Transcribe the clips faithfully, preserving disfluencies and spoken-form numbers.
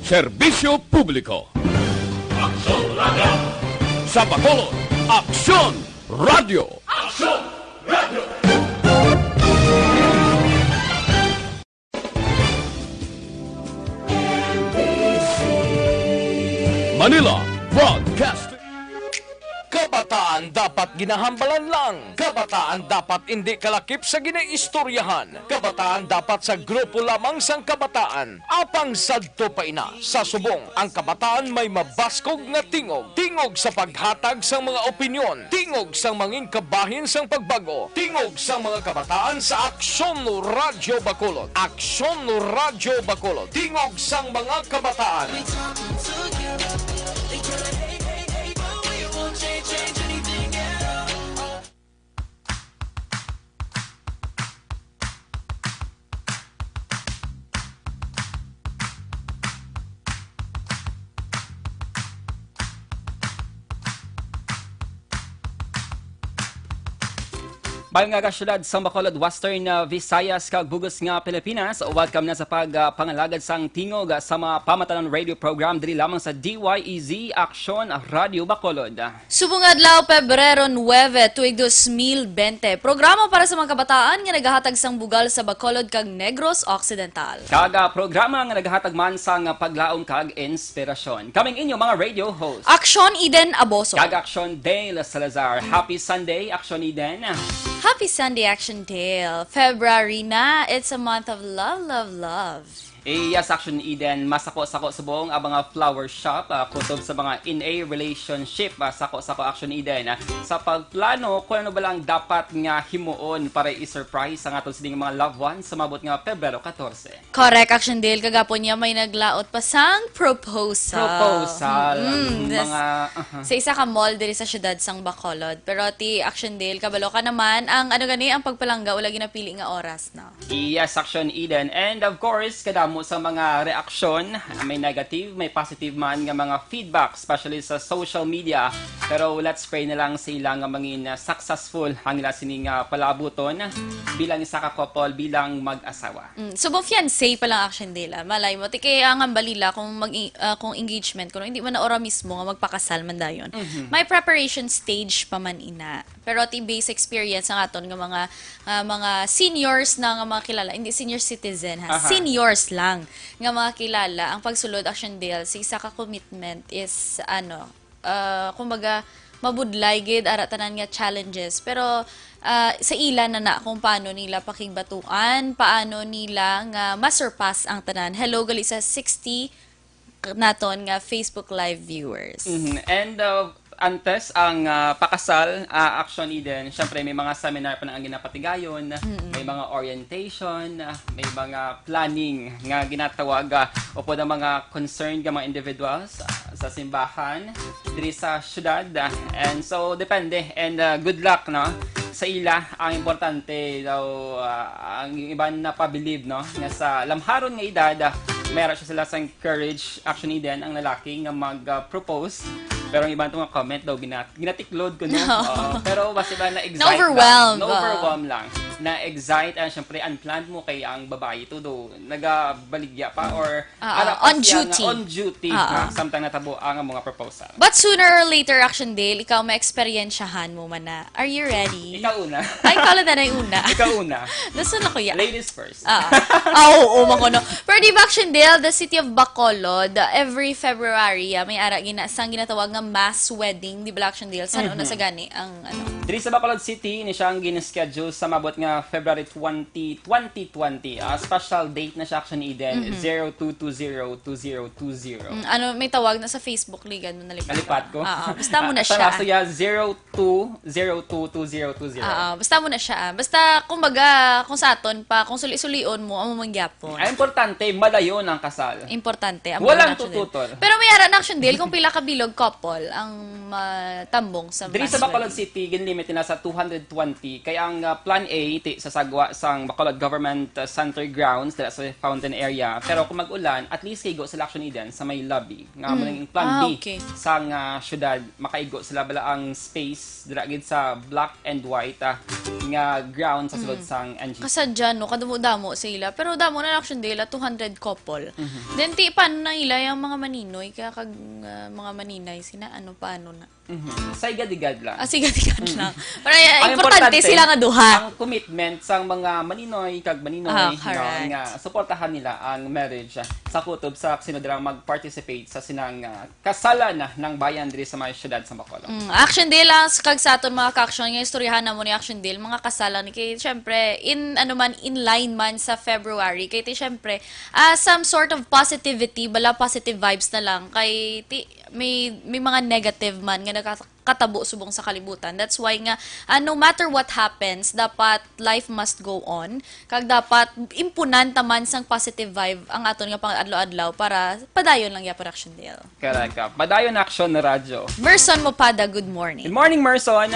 Serbisyo publiko. Aksyon Radio. Sa Bacolod, Aksyon Radio. Aksyon Radio. Manila Broadcasting. Kabataan dapat ginahambalan lang. Kabataan dapat indi kalakip sa ginaistoryahan. Kabataan dapat sa grupo lamang sang kabataan. Apang sadto pa ina, sa subong, ang kabataan may mabaskog nga tingog. Tingog sa paghatag sang mga opinyon. Tingog sang mangin kabahin sang pagbag-o. Tingog sang mga kabataan sa Aksyon Radyo Bacolod. Aksyon Radyo Bacolod. Tingog sang mga kabataan. Bayan nga kasyudad sa Bacolod, Western, ah, Visayas, kag bug-os nga Pilipinas, welcome na sa pag, ah, pangalagad sang tingog, ah, sa mga pamatanan radio program diri lamang sa D Y E Z Aksyon Radio Bacolod. Subong adlaw, Pebrero nuebe, tuig dos mil bente. Programa para sa mga kabataan nga nagahatag sang bugal sa Bacolod kag Negros Occidental. Kag, ah, programa nga nagahatag man sang paglaom kag inspirasyon. Kaming inyo mga radio host. Aksyon Eden Aboso. Kag Aksyon Dale Salazar. Happy Sunday, Aksyon Eden. Happy Sunday, Aksyon Dale. February na. It's a month of love, love, love. Yes, Aksyon Eden. Masako-sako subong ang mga flower shop, ah, kutob sa mga in a relationship. Ah, sako-sako, Aksyon Eden. Ah, sa pagplano kung ano ba lang dapat nga himuon para i-surprise ang aton sining mga loved ones sa maabot nga Pebrero katorse. Correct, Aksyon Dale. Kagapon niya may naglaot pa sang proposal. Proposal. Mm, Ang das-, mga, aha. sa isa ka mall diri sa siyudad sang Bacolod. Pero ti Aksyon Dale, kabalo ka naman, ang ano gani, ang pagpalangga, wala ginapili nga oras, no? Yes, Aksyon Eden. And of course, kadamo sa mga reaksyon, may negative, may positive man nga mga feedback, especially sa social media. Pero let's pray na lang sa ila nga mangin, ah, successful ang ila sining, ah, palabuton bilang isa ka couple, bilang mag-asawa. Mm, subong fiancé pa lang, Aksyon Dale, ah. Malay mo, ti kay ang hambalila kung mag-, ah, kung engagement, kung hindi man na ora mismo nga magpakasal man dayon. Mhm. May preparation stage pa man ina. Pero ti base experience ang aton nga mga, ah, mga seniors na nga mga kilala, hindi senior citizen ha, Aha. seniors lang nga mga kilala, ang pagsulod, Aksyon Dale, sa isa ka commitment is, ano, ah, kumbaga, mabudlay gid ara tanan nga challenges. Pero, ah, sa ila na na kung paano nila pakigbatuan, paano nila nga ma-surpass ang tanan. Hello gali sa sixty naton nga Facebook Live viewers. Mhm. And, uh, antes ang, uh, pakasal, uh, Action Eden, syempre may mga seminar pa na ang ginapatigayon, Mm-mm. may mga orientation, uh, may mga planning nga ginatawag, uh, upod ang mga concerned nga mga individuals, uh, sa simbahan, diri sa syudad. Uh, and so, depende. And, uh, good luck, no? Sa ila, ang importante daw, uh, ang iban napabilib, no? Nga sa lamharon nga edad, uh, may ara siya sila sang courage, actually, din ang lalaki nga mag-, uh, propose. Pero ang iban to nga comment daw, gina-, ginatiklod ko, no? No. Oo, pero basta ba na-excite Na-overwhelm, lang. Na-overwhelm ah. lang. Na-excite, and syempre, unplanned mo kay ang babae to do, nagabaligya pa or Ah, ara ah, pa on siya nga duty. on duty Ah, na ah. samtang natabo ang mga proposal. But sooner or later, Action Dale, ikaw ma-eksperyensyahan mo man na. Are you ready? Ikaw una. Ay, ikaw lang na yung una. Ikaw una. Gusto na, kuya. Ladies first. Ah, ah, oo, man kuno. Pero di ba, Action Dale, the city of Bacolod, every February, ah, may ara gina sang ginatawag nga mass wedding, di ba, Action Dale? San-o na Mhm. sa gani ang, ano? Diri sa Bacolod City, ni siya ang gin-schedule sa maabot nga February twenty, twenty twenty. Ah, special date na siya, Action Eden, Mhm. zero two two zero two zero two zero. Mm, ano, may tawag na sa Facebook, ligan mo, nalipat Nalipat ko. ko. Ah, ah. Basta mo na Ah, siya. Basta siya, zero two zero two two zero two zero. Ah, ah, basta mo na siya, ah. Basta, kumbaga, kung sa aton pa, kung suli-sulion mo, amo man gyapon. Ang importante, madayon ang kasal. Importante, ang Walang buhay na tututol. Pero may ara na, Action Dale, kung pila ka bilog couple ang matambong sa Diri sa mass Bacolod wedding. City, ginlimit limit nila sa two hundred twenty. Kay ang, ah, Plan A, ti, sa sagwa sang Bacolod Government, ah, Center grounds, dira sa fountain area. Pero kung mag-ulan, at least kaigo sila, Action Eden, sa may lobby. Nga Mm. mo lang yung Plan Ah, B okay. sang, ah, syudad, makaigo sila bala ang space, dira gid sa black and white, ah, nga ground sa sulod Mm. sang N G C. Kasadya, no? Kadamo-damo sila. Pero damo na, Action Eden, two hundred couple. Mhm. Then, ti, paano na ila yung mga maninoy? Kaya kag, ah, mga maninay, sina, ano, paano na? Mhm. Sa igad-igad lang. Ah, sa igad-igad Mm. lang. Pero, eh, Ang importante importante, sila nga duha. ang commitment sang mga maninoy kag maninoy, Ah, no, correct. nga suportahan nila ang marriage, ah, sa kutob sa sino dirang mag-participate sa sinang, ah, kasalan na ng bayan diri sa may syudad sa Bacolod. Mm, Action Deal lang s-, kag sa aton mga ka-action nga istoryahan namo ni Action Deal, mga kasalan ni kay, syempre, in, ano man, in line man sa February, kay ti, syempre, ah, some sort of positivity, bala positive vibes na lang, kay ti, may, may mga negative man nga nagkakatabo subong sa kalibutan. That's why nga, ah, no matter what happens, dapat life must go on. Kag dapat impunan ta man sang positive vibe ang aton nga pang-adlaw-adlaw para padayon lang gyapon, Action Deal. Correct ka. Padayon, Action Radyo. Merson Mopada, good morning. Good morning, Merson.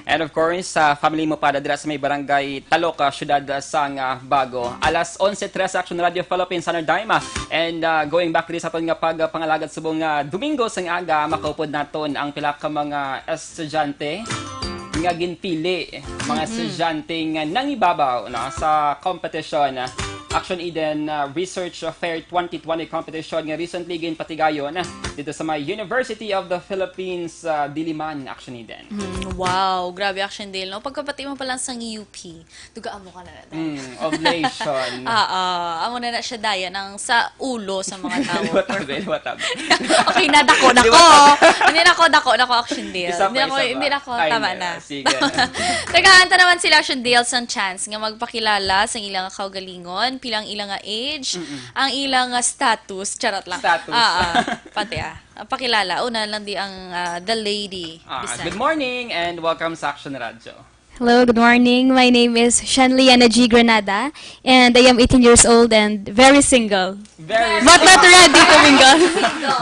And of course, sa family Mopada dira sa may barangay Taloca, siyudad sang, ah, Bago. Alas onse tres, Action Radio Philippines, Summer Time. And, ah, going back diri sa aton nga pagpangalagad subong nga Domingo sang aga, makaupod naton ang pila ka mga estudyante nga ginpili, mga Mm-hmm. estudyante nga nangibabaw, no, sa competition, ah, Action Eden, ah, Research Fair twenty twenty competition nga recently ginpatigayon, ah, dito sa may University of the Philippines, ah, Diliman, Action Eden. Mm, wow, grabe, Action Deal, no? Pagkabati mo pa lang sang U P, dugaan mo ka na natin. Mm, oblation. Ah, ah, amo na na siya, Dayan, ang sa ulo sa mga tao. Liwat tabi, liwat tabi. Okay na, dako na ko. Liwat tabi. Hindi na ko, dako na ko, Action Deal. Isa pa, Hindi na ko, isa pa. hindi na ko, Ay, tama hindi. na. Sige. Tagaan ta naman sila, Action Deal, sang chance nga magpakilala sa ilang kaugalingon, pila ang ilang nga age, Mm-mm. ang ilang nga status, charot lang. Status. Ah, ah, pati, ah. Ang pakilala, una lang di ang, ah, the lady Ah, beside. Good morning and welcome sa Action Radyo. Hello, good morning. My name is Shanliana G Granada, and I am eighteen years old and very single. Very But not ready to mingle.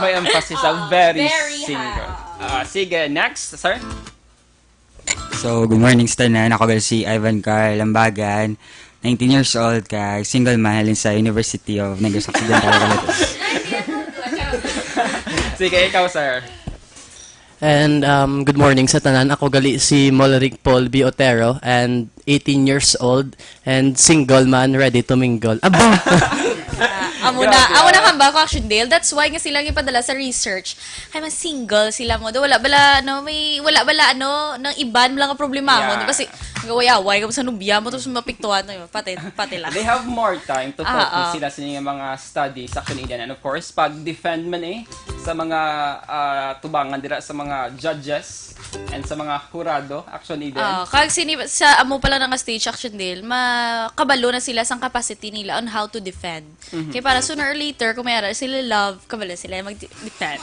May emphasis sa Ah, very very single. hot. Ah, sige, next, sir. So, good morning sa tanan. Ako gali si Ivan Carl Lambagan, nineteen years old, kag single man, halin sa University of Negros Occidental, Calatayud. Sige, ikaw, sir. And, um, good morning sa tanan. Ako gali si Molrick Paul B Otero, and eighteen years old, and single man, ready to mingle. Aba! Ah, amo na, Grabe, amo na ah. kamba ko, Action Deal. That's why nga sila gipadala sa research. Kay mas single sila mo. Do, wala bala, ano, may, wala bala, ano, nang iban lang ang problema mo. Yeah. Di ba si, nagaway-away ka sa nubya mo, tapos mapiktuhan na yun. Pati, pati lang. They have more time to Ah, focus ah. sila sa ilang mga studies, Action Eden. And of course, pag-defend man eh, sa mga, ah, tubangan dira sa mga judges and sa mga hurado, Action Eden. Ah, kag sini, sa amo pala nga stage, Action Deal, makabalo na sila sang capacity nila on how to defend. Mhm. Kaya para sooner or later, kung may ara sila love, kabalo sila mag-defend.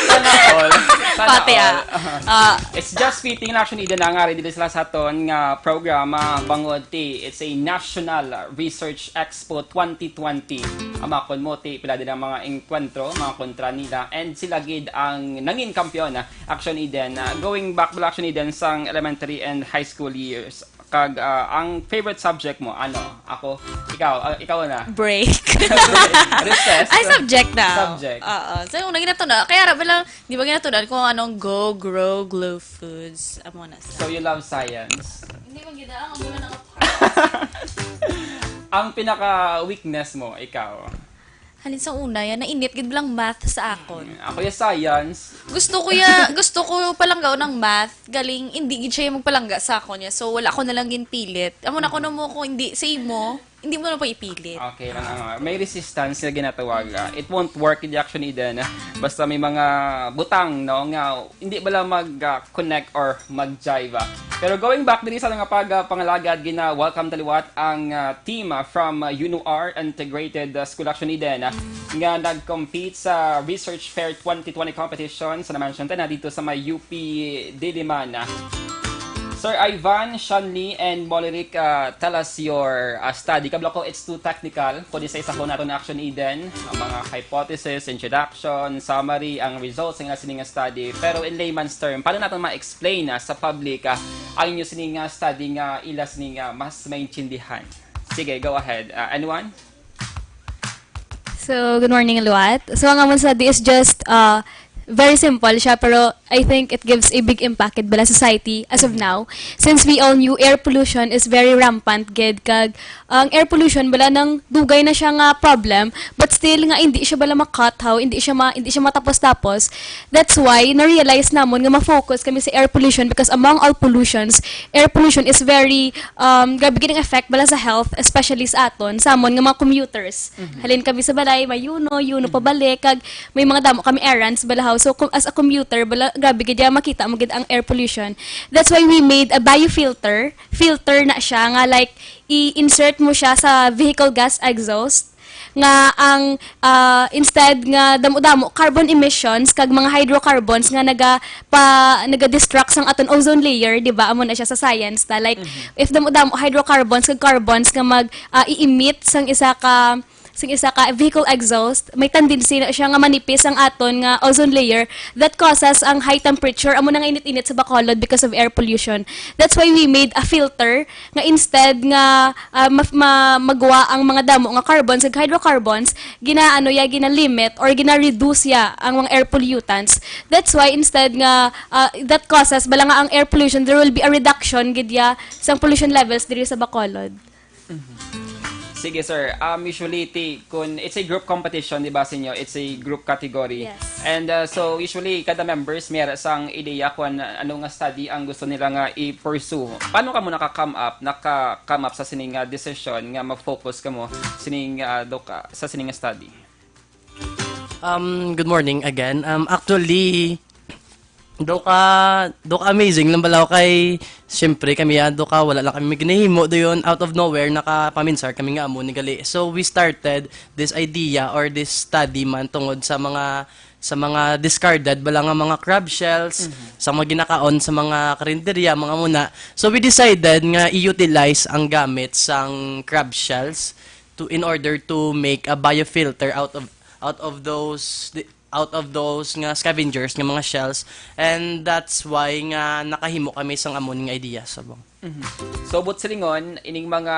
Sana all. Sana Pati, all. ah. Ah. It's just fitting na, Action Eden, na nga rin dito sila sa aton nga programa, bangod ti, it's a National Research Expo twenty twenty. Amakon mo, ti, pila din ang mga engkwentro, mga kontra nila, and sila gid ang nangin kampiyon, ah, Action Eden. Ah, going back pala, Action Eden, sang elementary and high school years. Kag, ah, ang favorite subject mo, ano? Ako? Ikaw? Ah, ikaw na. Break. Recess. Ay, subject na. Subject. Oo. So, yung naging nato na, kaya ra ba lang, di ba ginatunan kung anong go, grow, glow foods? Amo na sa So, you love science? Hindi man gid, ang amo na naka- Ang pinaka-weakness mo, ikaw? Halin sa una, yan, nainit gid lang math sa akon. Ako yung science. Gusto ko ya, gusto ko palanggaon ang math. Galing, hindi gid siya yung magpalangga sa akon niya. So, wala ko na lang ginpilit. Amo na ko na mo ko, hindi, sa imo, hindi mo na pa ipilit. Okay lang, ano, may resistance na ginatawag. Ah, it won't work in the Action Eden. Basta may mga butang, no, nga hindi bala mag, ah, connect or mag-jive. Pero going back diri sa nga pag, ah, pangalagad, gina-welcome ta liwat ang, ah, team, ah, from, ah, UNOR Integrated, ah, School, Action Eden, ah, nga nag-compete sa Research Fair twenty twenty competition sa naman siya na dito sa may U P Diliman, ah. Sir Ivan, Shanley, and Moliric, uh, tell us your uh, study. Kablo ko, it's too technical. Kung isa-isa ko nato na Action Eden, ang mga hypothesis, introduction, summary, ang results ng sini nga study. Pero in layman's term, paano natin ma-explain uh, sa public uh, ang inyo sini nga study nga ila sini nga mas maintindihan? Sige, go ahead. Uh, anyone? So, good morning, Luat. So, ang amon study is just uh, very simple siya, pero I think it gives a big impact gid bala society as of now. Since we all knew air pollution is very rampant gid, kag ang air pollution bala nang dugay na siya nga problem, but still nga hindi siya bala makat how, hindi siya ma, hindi siya matapos-tapos. That's why na-realize namon nga ma-focus kami sa air pollution, because among all pollutions, air pollution is very um, grabe gid ang effect bala sa health, especially sa aton, sa amon nga mga commuters. Halin kami sa balay, may yuno, yuno pabalik, kag may mga damo kami errands balahaw. So, kung, as a commuter, bala, grabe gid ya, makita mo gid ang air pollution. That's why we made a biofilter. Filter na siya nga, like, i-insert mo siya sa vehicle gas exhaust, nga ang ah, instead nga damo-damo carbon emissions kag mga hydrocarbons nga naga pa naga-destruct sang aton ozone layer, di ba? Amo na siya sa science ta, like, if damo-damo hydrocarbons kag carbons nga mag ah, i-emit sang isa ka sang isa ka vehicle exhaust, may tendency na siya nga manipis ang aton nga ozone layer that causes ang high temperature, amo na nga init-init sa Bacolod because of air pollution. That's why we made a filter nga instead nga ah, ma- ma- magwa ang mga damo nga carbons ug hydrocarbons, ginaano ya, gina-limit or gina-reduce ya ang mga air pollutants. That's why instead nga ah, that causes bala nga ang air pollution, there will be a reduction gid ya sang pollution levels diri sa Bacolod. Sige, sir. Um, usually, ti, kun, it's a group competition, di ba, sinyo? It's a group category. Yes. And uh, so, usually, kada members, may ara sang ideya kung ano nga study ang gusto nila nga i-pursue. Paano kamo naka-come up, naka-come up sa sining nga decision nga mag-focus kamo sining, uh, doka, sa sining nga study? Um, good morning again. Um, actually, do ka, do ka amazing lang bala kay siyempre kami ah, do ka wala lang kami ginahimo do yun, out of nowhere nakapaminsar kami nga amo ni gali. So we started this idea or this study man tungod sa mga sa mga discarded bala nga mga crab shells, sa mga ginakaon sa mga karinderya, mga muna. So we decided nga i-utilize ang gamit sang crab shells to in order to make a biofilter out of out of those out of those nga scavengers nga mga shells, and that's why nga nakahimo kami sang amo ning idea sa bang. So, but silingon, ining mga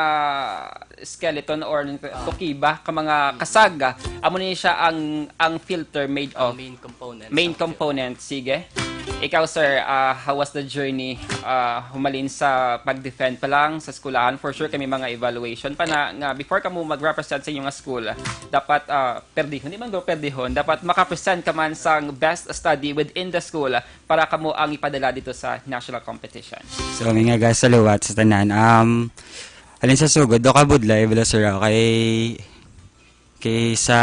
skeleton or tukiba ka mga kasag, amo ni siya ang ang filter made Ang of main component. main sa- component. Sige. Ikaw, sir, ah, how was the journey? Ah, humalin sa pag-defend pa lang sa eskwelahan, for sure kami mga evaluation pa na nga before ka mo mag-represent sa inyong school, dapat ah, perdihon, di man go perdihon, dapat maka-present ka man sang best study within the school para kamo ang ipadala dito sa national competition. So, may nga guys, saluwat sa tanan. Um, alin sa sugod, do ka budlay, bala sir, kay kay sa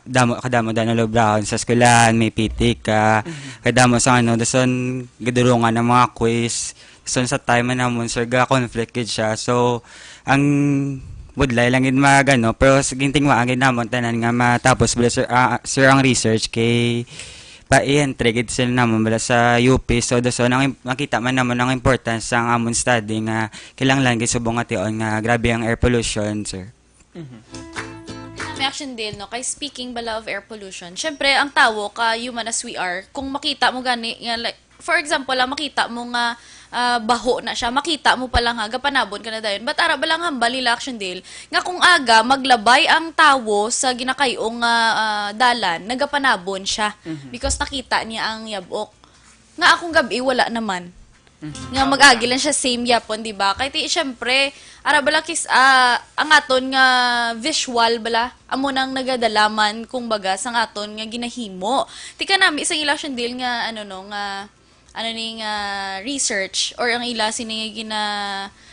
damo kadamo dano lobrahan sa eskwelahan, may pitik ka, kadamo sa ano, dason gadurungan ang mga quiz. So sa time man namon, sir, ga conflict gid siya. So ang budlay lang gid magano, pero sa gintingwa ang gid namon tanan nga matapos bala, sir, ah, sir, ang research kay pa i-entry gid sila namon bala sa U P. So dason ang im- nakita man namon ang importance sang amon study nga kinahanglan gid subong nga tion nga grabe ang air pollution, sir. May action deal, no? Kay speaking bala of air pollution, syempre, ang tawo, ka human as we are, kung makita mo gani, nga, like, for example, ah, makita mo nga ah, baho na siya, makita mo pa lang ha, gapanabon ka na dayon. But ara ba lang hambal nila action deal, nga kung aga, maglabay ang tawo sa ginakayong nga ah, dalan, nagapanabon siya. Because nakita niya ang yabok. Nga akong gabi, wala naman. Nga mag-agi lang siya same yapon, di ba? Kay ti, syempre, ara bala kis, ah, ang aton nga visual bala, amo nang nagadalaman, kung baga, sang aton nga ginahimo. Tika nami isang election deal nga, ano no, nga, ano ni nga research or ang ila sini nga gina,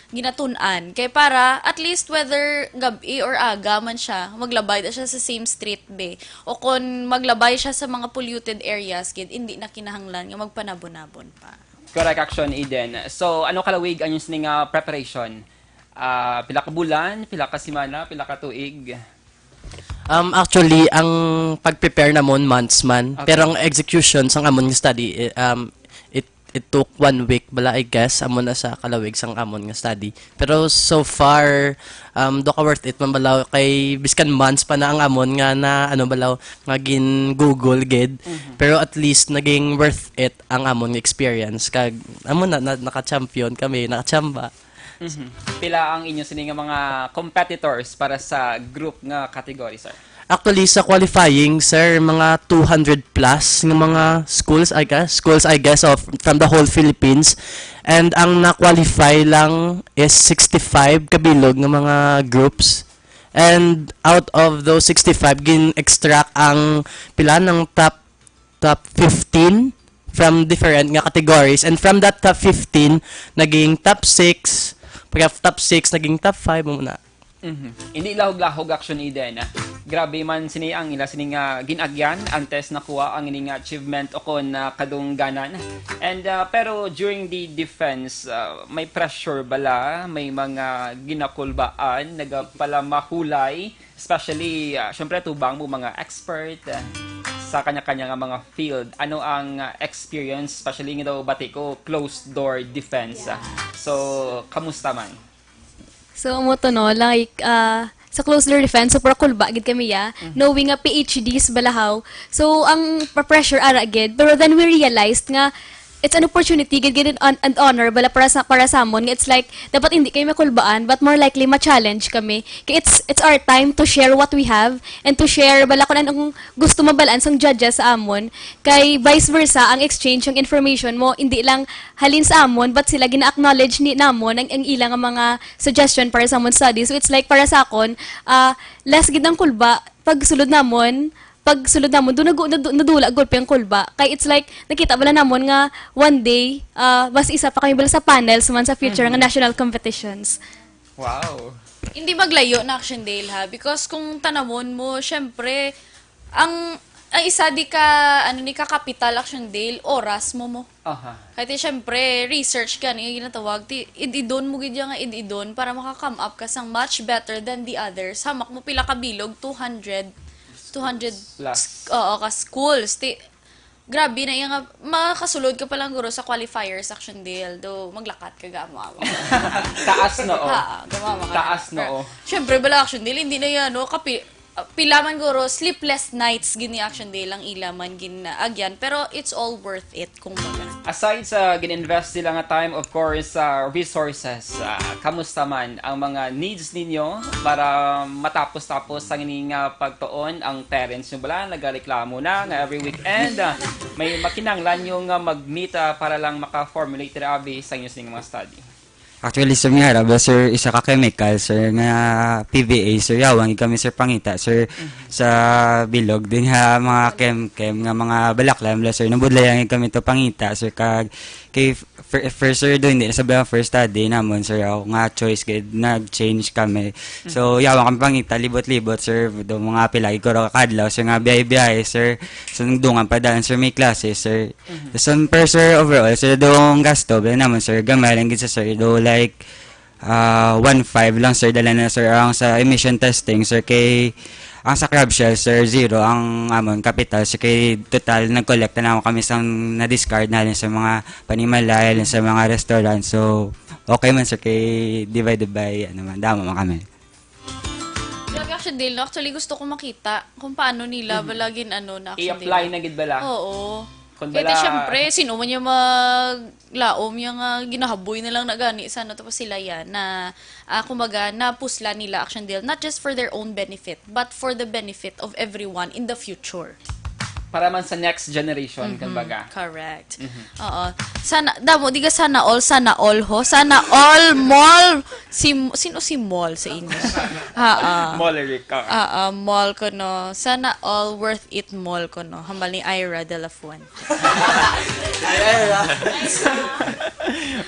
ginatun-an. Kay para, at least whether gabi or aga man siya, maglabay da siya sa same street be. O kon maglabay siya sa mga polluted areas, gid, hindi na kinahanglan nga magpanabon-nabon pa. Correct action, Eden. So, ano kalawig ang inyong sining nga preparation? Ah, pila ka bulan, pila ka semana, pila ka tuig? Um, actually, ang pag-prepare namon months man, Okay. Pero ang execution sang amon nga study, eh, um, it it took one week bala, I guess, amo na sa kalawig sang amon nga study. Pero so far, um, do ka worth it man bala, kay biskan months pa na ang amon nga na, ano bala, nga gin-google gid. Mhm. Pero at least naging worth it ang amon nga experience. Kag amo na, na naka-champion kami, nakachamba. Mhm. Pila ang inyo sini nga mga competitors para sa group nga category, sir? Actually, sa qualifying, sir, mga two hundred plus nga mga schools, I guess, schools, I guess, of, from the whole Philippines. And ang na-qualify lang is sixty-five kabilog nga mga groups. And out of those sixty-five, gin-extract ang pila ng top, top fifteen from different nga categories. And from that top fifteen, naging top six. Pagka top six, naging top five muna. Mhm. Hindi lahog-lahog, Action Eden. Grabe man sini ang ila sini nga gin-agyan antes nakuha ang ini nga achievement o kon, ah, kadungganan. And, ah, pero during the defense, ah, may pressure bala, may mga ginakulbaan, nagapalamahulay, especially, ah, syempre, tubang mo mga expert, ah, sa kanya-kanya nga mga field. Ano ang, ah, experience, especially nga daw bati ko, closed door defense, ah? So, kamusta man? So, amo to, no, like, ah, sa closed door defense, super kulba gid kami, ya. Mhm. Knowing nga P H Ds balahaw. So, ang pa-pressure ara gid, pero then we realized nga it's an opportunity gid, gid and, and honor bala para sa, para sa amon, nga it's like dapat hindi kami makulbaan, but more likely ma-challenge kami. Kay it's, it's our time to share what we have and to share bala kung anong gusto mabalaan sang judges sa amon. Kay vice versa, ang exchange, ang information mo, hindi lang halin sa amon, but sila gina-acknowledge ni namon ang, ang ilang mga suggestion para sa amon study. So it's like para sa akon, ah, less gid ang kulba pag sulod namon, pag sulod namon, do nagu-, nadu-, nadula gud pa ang kulba. Kay it's like nakita bala namon nga one day, ah, mas isa pa kami bala sa panels man sa future nga Mhm. national competitions. Wow. Hindi maglayo na, Action Dale, ha? Because kung tanawon mo, syempre, ang, ang isa di ka, ano, ni ka kapital, Action Dale, oras mo mo. Aha. Kaya ti, syempre, research ka, ano yung ginatawag, ti, id-idon mo gid yung nga id-idon para maka-come up ka sang much better than the others. Hamak mo pila ka bilog, two hundred, two hundred Plus. Oo, ka schools. Ti, grabe na yung nga, makasulod ka pa lang guro sa qualifiers, Action Dale. Do, maglakat ka, gamo-amo. Taas, no, oh. Ha, gamo-amo ka. Taas, no, Pero, oh. Syempre, bala, Action Dale, hindi na yan, no? Kapi, ah, pila man guro, sleepless nights, gini, Action Dale, ang ila man gin-, agyan. Pero it's all worth it, kumbaga. Aside sa gin-invest sila nga time, of course, sa resources, ah, kamusta man ang mga needs ninyo para matapos-tapos ang ining, ah, pagtuon? Ang parents nyo bala nagareklamo na nga every weekend, ah, may makinanglan nyo nga mag-meet, ah, para lang maka-formulate dira abi sa inyo sining mga study? Actually, sir, may harap ba, sir, isa ka chemical, sir, nga P V A, sir, yawan gid kami, sir, pangita, sir, Mhm. sa bilog din ha, mga chem-chem nga mga balaklan, bala, sir, nabudlayan gid kami to pangita, sir, kag kay f-, fir-, first, sir, do, hindi na sa first study namon, sir, ako nga choice gid, nag-change kami. So, Mhm. yawan kami pangita, libot-libot, sir, do, mga pila gid ko ra ka adlaw, sir, nga biyahe-biyahe, sir, sa dungan pa daan, sir, may klase, sir. Mhm. So, per, sir, overall, sir, do, ang gasto, bala namon, sir, gamay lang gid sa, sir, do, like, ah, one five lang, sir, dala na, sir, ang sa emission testing, sir, kay ang sa crab shell, sir, zero ang amon kapital, sir, kay total nagkolekta na kami sang na-discard na halin sa mga panimalay, halin sa mga restaurant. So, okay man, sir, kay divide by, ano man, damo man kami. Grabe, Action Dale, no? Actually, gusto ko makita kung paano nila Mhm. bala gin-, ano, na, Action Dale. I-apply na gid bala. Oo. Kung Kaya bala ti, syempre, sino man yung maglaom yung, ah, ginahaboy na lang na gani sa ano, tapos sila yan na, ah, kumbaga, napusla nila, Action Dale, not just for their own benefit, but for the benefit of everyone in the future. Para man sa next generation, Mhm, kumbaga. Correct. Mhm. Oo. Sana, damo, di ka sana all, sana all ho. Sana all mall. Si, sino si mall sa inyo? Ha, ah. Mall, Eric, ah. Ah, ah, mall ko, no. Sana all worth it mall ko, no. Hambal ni Ira de la Fuente. Ay, ay, ah.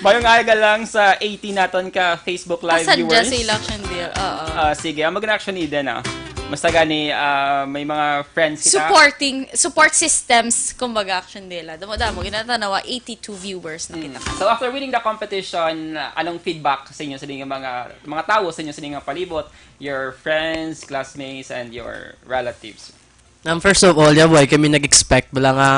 Mayong aga lang sa eighty naton ka Facebook Live Asan dyan viewers. Si Election Deal? Oo. Ah, sige, ang mag-reaction ni Eden, ah. Basta gani, ah, may mga friends kita. Supporting, support systems, kumbaga, Action Deal, ah. Damo-damo, ginatanawa, eighty-two viewers na kita. Mm. So, after winning the competition, ah, anong feedback sa inyo, sa inyo mga, mga tao, sa inyo, sa inyo palibot, your friends, classmates, and your relatives? Um, first of all, yaboy kami nag-expect bala nga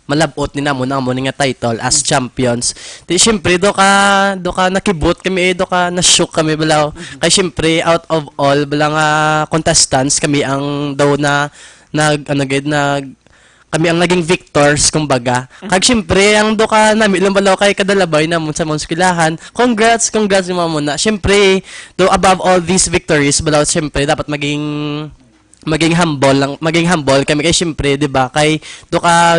malab-ot ni namon ang amo ni nga title as champions. Di, syempre, do ka, do ka nakibot kami, eh, do ka na-shook kami bala. Kay syempre, out of all bala nga contestants, kami ang daw na nag, ano gid, nag, kami ang naging victors, kumbaga. Kag syempre, ang do ka nami lang bala kay kadalabay namon sa mga eskwelahan. Congrats, congrats ni mamo na. Syempre, do above all these victories, bala, syempre, dapat maging maging humble lang, maging humble kami kay syempre, di ba? Kay do ka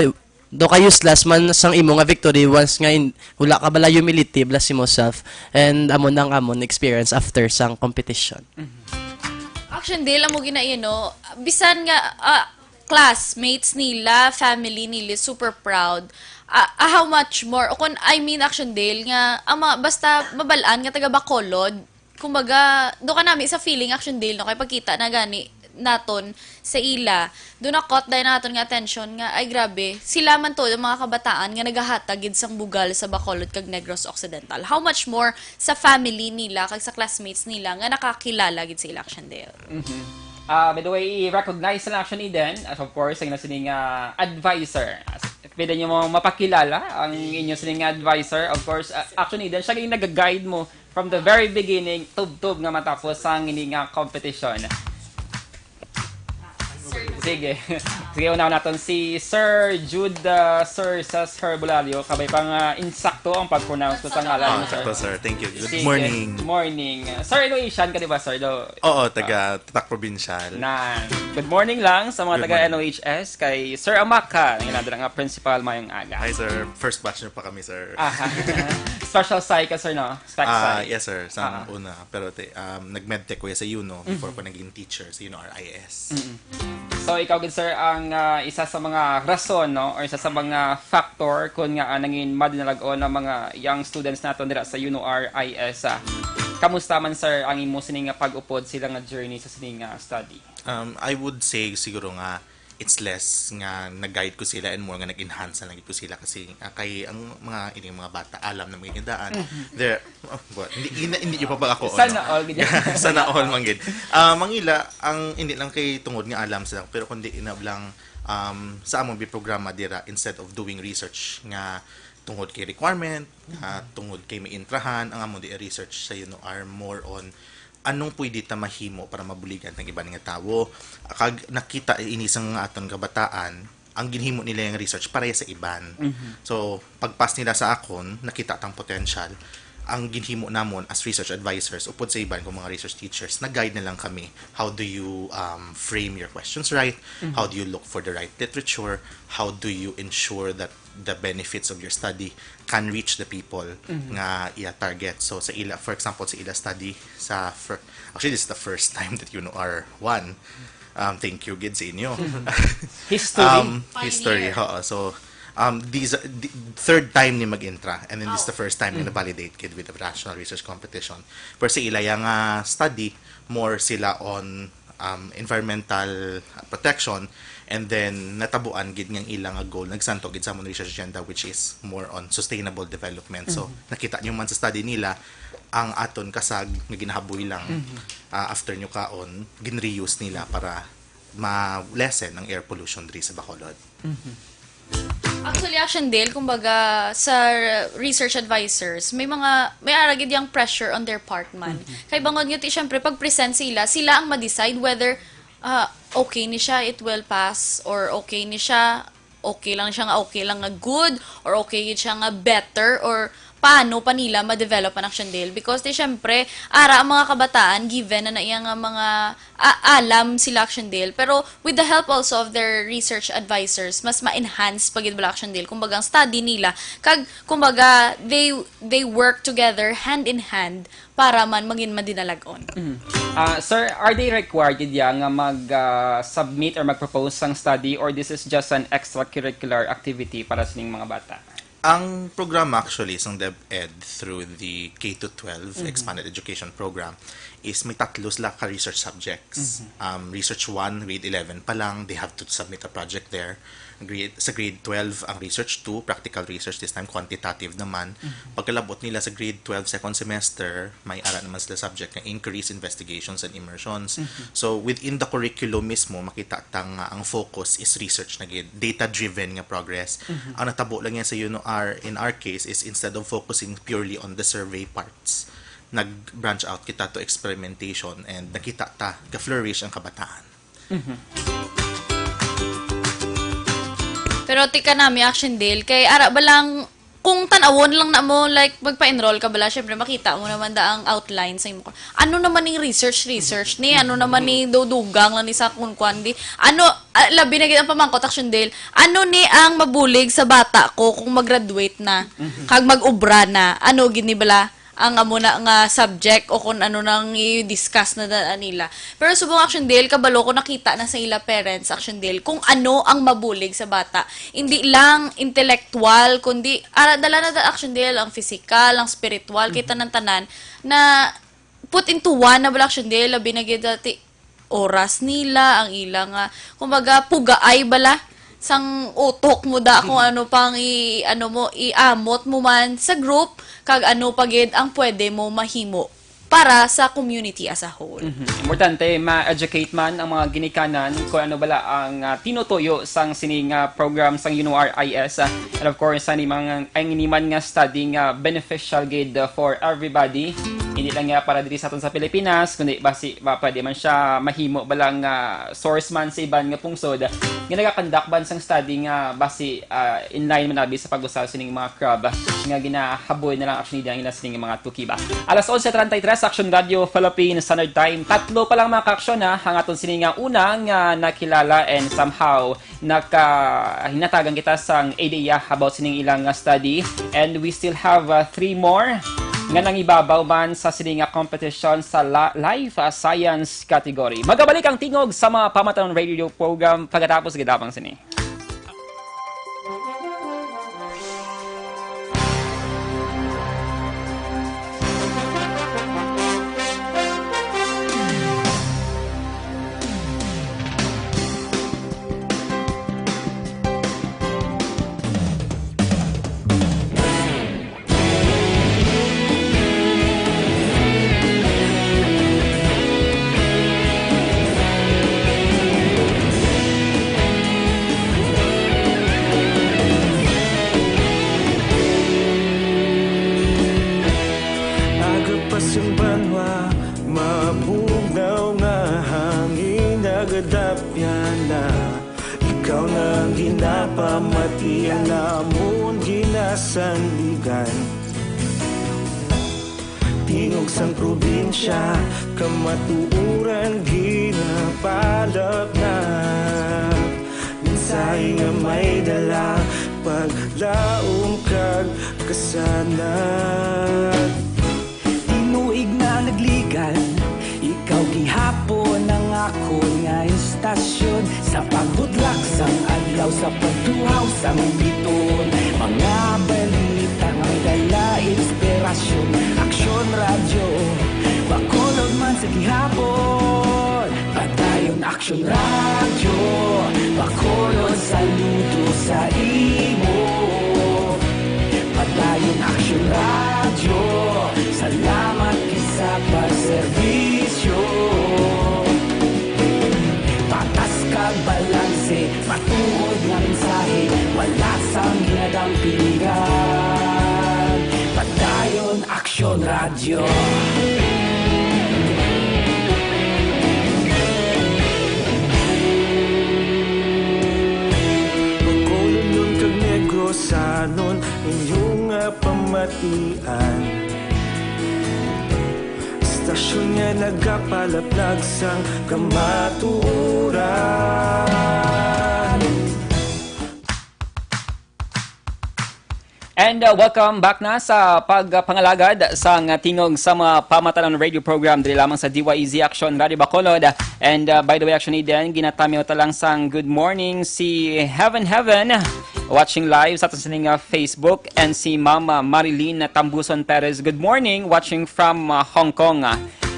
do ka useless man sang imo nga victory once nga in, wala ka bala humility, blasphemous self, and amo nang amon experience after sang competition. Action Dale, amo gina, you know, bisan nga ah, classmates nila, family nila, super proud. Ah, ah, how much more? O kung, I mean, Action Dale, nga, ang mga, basta mabalaan nga taga Bacolod, kumbaga, do ka nami sa feeling, Action Dale, no? Kay pagkita na gani naton sa ila, do na caught dahil naton nga attention nga, ay grabe, sila man to, ang mga kabataan nga nagahatag gid sang bugal sa Bacolod kag Negros Occidental. How much more sa family nila kag sa classmates nila nga nakakilala gid sa ila, Action Dale. Mhm. Ah, by the way, i-recognize na lang, Action Eden, as of course, ang ina sining ah, advisor. As, pwede nyo mo mapakilala ang inyo sining advisor. Of course, ah, Action Eden, siya yung nag-guide mo from the very beginning, tubtob nga matapos sang ini nga competition. Sige. Sige, una naton si Sir Jude, ah, Sir Cesar Bulalio. Kabay pang ah, insakto ang pag-pronounce ko sa ngalan mo, Ah, sir. ito, sir. Thank you. Good Sige. Morning. Morning. Sir, N O H-an ka, di ba, sir? Do, Oo, taga Tatak Provincial. na, good morning lang sa mga Good taga morning. N O H S kay Sir Amaka, ang ina nga principal, mayong aga. Hi, sir. First batch niyo pa kami, sir. Aha. Special psych ka, sir, no? Spec Ah, psych. Yes, sir. Sa Ah. Una. Pero te, um, nag-medtech ko sa Yuno before ko naging teacher sa Yuno R I S. So, ikaw gid, sir, ang ah, isa sa mga rason, no, or isa sa mga factor kung nga ah, nangin madinalagon ang mga young students naton dira sa Yuno R I S. Ah. Kamusta man, sir, ang imo sining nga pag-upod sila nga journey sa sining nga study? Um, I would say siguro nga it's less nga nag-guide ko sila and more nga nag-enhance na lang ko sila kasi ah, kay ang mga ini mga bata alam na mga gindaan. They're oh, but, hindi, hindi, hindi pa ba ako Sana ano? All gid. Sana all man gid. Ah, mangila ang hindi lang kay tungod nga alam sila pero kundi inab lang um, sa among bi programa dira instead of doing research nga tungod kay requirement, ah, tungod kay may intrahan, ang among di research sa Yuno are more on anong pwede ta mahimo para mabuligan ang iban nga tawo. Kag nakita ini sa nga aton kabataan, ang ginhimo nila yung research para sa iban. So, pagpas nila sa akon, nakita tang potential. Ang ginhimo namon as research advisors, upod sa iban kong mga research teachers, nag-guide na lang kami. How do you um, frame your questions right? How do you look for the right literature? How do you ensure that the benefits of your study can reach the people nga iya target? So, sa ila, for example, sa ila study, sa fir- actually, this is the first time that you know are one. Um, thank you, gid sa inyo. History. Um, history, oo. So, um, these, are- the, third time ni mag-intra, and then this is the first time na validate kid with the national research competition. Pero sa ila yung ah, study, more sila on um, environmental protection, and then natabuan gid nga ang ilang goal nagsanto gid sa among research agenda, which is more on sustainable development. So, nakita niyo man sa study nila, ang aton kasag nga ginahaboy lang ah, after nyo kaon, gin-reuse nila para ma-lessen ang air pollution diri sa Bacolod. Actually, Action Dale, kumbaga, sa research advisors, may mga, may ara gid yung pressure on their part man. Kay bangod nga, ti, syempre, pag present sila, sila ang ma-decide whether ah, okay ni siya, it will pass, or okay ni siya, okay lang siya nga, okay lang nga good, or okay gid siya nga better, or paano pa nila ma-develop ang Action Dale. Because, ti, syempre, ara ang mga kabataan, given na na iya nga mga ah, alam sila Action Dale, pero with the help also of their research advisors, mas ma-enhance pa gid bala Action Dale. Kumbaga, ang study nila, kag, kumbaga, they they work together, hand in hand, para man magin madinalagon. Ah, sir, are they required gid ya nga mag ah, submit or mag-propose sang study, or this is just an extracurricular activity para sining mga bata? Ang programa actually sang DepEd through the K to twelve Expanded Education Program is may tatlo sila ka research subjects. Um, research one, grade eleven pa lang, they have to submit a project there. Grade, sa grade twelve, ang research two, practical research, this time quantitative naman. Pagkalabot nila sa grade twelve, second semester, may ara naman sila subject nga inquiries, investigations, and immersions. So, within the curriculum mismo, makita ta nga ang focus is research na gid, data-driven nga progress. Ang natabo lang yan sa UNOR, in our case, is instead of focusing purely on the survey parts, nag-branch out kita to experimentation and nakita ta, ka-flourish ang kabataan. Pero tika nami, Action Dale, kay ara ba lang, kung tan-awon lang na mo, like, magpa-enroll ka bala, syempre makita mo naman da ang outline sa imo. Ano naman ning research, research ni? Ano naman ni dudugang lang ni sa kunkuan di? Ano, ah, labi na gid ang pamangkot, Action Dale, ano ni ang mabulig sa bata ko kung mag-graduate na, kag mag-obra na? Ano gid ni bala ang amo na nga subject o kung ano nang i-discuss na da nila? Pero subong, Action Dale, kabalo ko nakita na sa ila parents, Action Dale, kung ano ang mabulig sa bata. Hindi lang intellectual, kundi ara dala na da, Action Dale, ang physical, ang spiritual, kay tanan-tanan na put into one na bala, Action Dale, labi na gid dati oras nila, ang ila nga, kumbaga, pugaay bala sang utok mo da kung ano pang i, ano mo, iamot mo man sa group, kag ano pa gid ang pwede mo mahimo para sa community as a whole. Mhm. Importante, ma-educate man ang mga ginikanan kung ano bala ang ah, tinutuyo sang sini nga program sang UNOR I S. Ah, and of course, ang mga ang ini man nga study nga beneficial gid ah, for everybody. Hindi lang nga para diri sa aton sa Pilipinas, kundi basi ba pwede man siya mahimo bala nga source man sa iban nga pungsod nga nagakandak ban sang study nga basi ah, in line man abi sa pag-usab sining mga crab nga ginahaboy na lang actually ang ila sining mga tuki ba. Alas onse treinta y tres, Action Radio Philippines Standard Time. Tatlo pa lang mga ka-aksyon, ha, ang aton sini nga una nga nakilala and somehow nakahinatagan kita sang idea about sining ilang nga study. And we still have uh, three more nga nangibabaw man sa sini nga competition sa la- life uh, science category. Magabalik ang tingog sa mga pamatanon radio program pagkatapos gid lamang sini. Agapas ang banwa, mabugnaw nga hangin, nagadapyan na. Ikaw na ang ginapamati, ang amon ginasandigan. Tingog sang probinsya, kamatuoran ginapalapnap. Mensahe nga may dala, paglaom kag kasanag. Tinuig na nagligan, ikaw gihapon ang akon nga istasyon. Sa pagbutlak sang adlaw, sa pagtuhaw sang biton, mga balita nga dala inspirasyon. Aksyon Radyo, Bacolod man sa gihapon. Padayon Aksyon Radyo, Bacolod, saludo sa imo. Padayon Aksyon Radyo, salamat gid sa pagserbisyo. Patas kag balanse, matuod nga mensahe, wala sang ginadampingan. Padayon Aksyon Radyo. Bacolodnon kag Negrosanon, inyo nga pamatian. Istasyon nga nagapalaplag sang kamatuoran. And uh, welcome back na sa pagpangalagad sang Tingog sa mga Pamatanon radio program diri lamang sa D Y E Z Action Radio Bacolod. And uh, by the way, Action Eden, ginatamyaw ta lang sang good morning si Heaven Heaven, watching live sa aton sining, uh, Facebook, and si Mama Marilyn Tambuson Perez. Good morning, watching from uh, Hong Kong.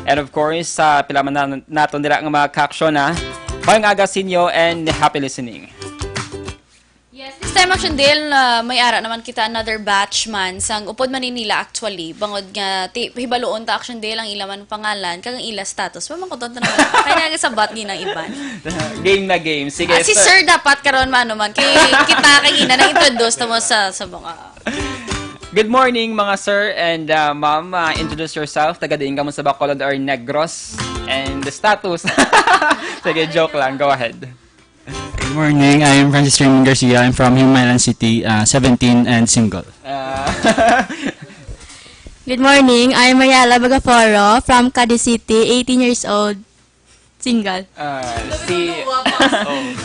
And of course, sa pila man na, naton dira nga mga ka-action, ha. Mayong aga sa inyo and happy listening. Yes, this time, Action Dale, uh, may ara naman kita another batch man sang upod man ni nila actually. Bangod nga ti, hibaluon ta, Action Dale, ang ila man pangalan kag ang ila status. Mamangkuton ta naman. Kaya nga sabat ginang iban. Game na game. Sige, Ah, si sir. Sir dapat karon man, ano man. Kay kita kay ina nang introduce ta mo sa, sa mga Good morning, mga sir and uh, ma'am. Uh, introduce yourself. Taga diin ka mo sa Bacolod or Negros? And the status. Sige, joke lang. Go ahead. Good morning. I am Francis Raymond Garcia. I'm from Himalan City, uh, seventeen and single. Uh, Good morning. I'm Mariela Bagaforo from Cadiz City, eighteen years old, single. Uh, si,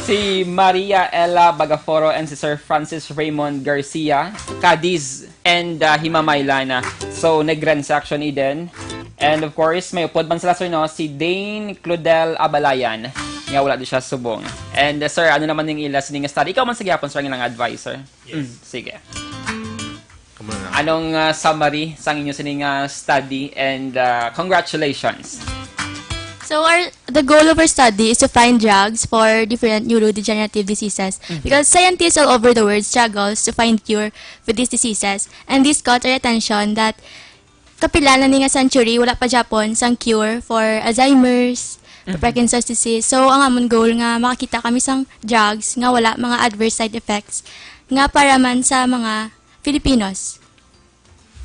si Maria Ella Bagaforo and si Sir Francis Raymond Garcia, Cadiz and uh, Himamaylan. So, Negrense Action Eden. And of course, may upod man sila, sir, no? Si Dane Claudel Abalayan, nga wala di siya subong. And uh, sir, ano naman yung ila sining study? Ikaw man sa gyapon, sir, ang ilang advisor. Yes. Mm, sige. Anong uh, summary sang inyo sining uh, study and uh, congratulations. So our the goal of our study is to find drugs for different neurodegenerative diseases mm-hmm. because scientists all over the world struggles to find cure for these diseases, and this caught our attention that kapila na ni nga century wala pa Japon sang cure for Alzheimer's, mm-hmm. Parkinson's disease. So ang amon goal nga makakita kami sang drugs nga wala mga adverse side effects nga para man sa mga Filipinos.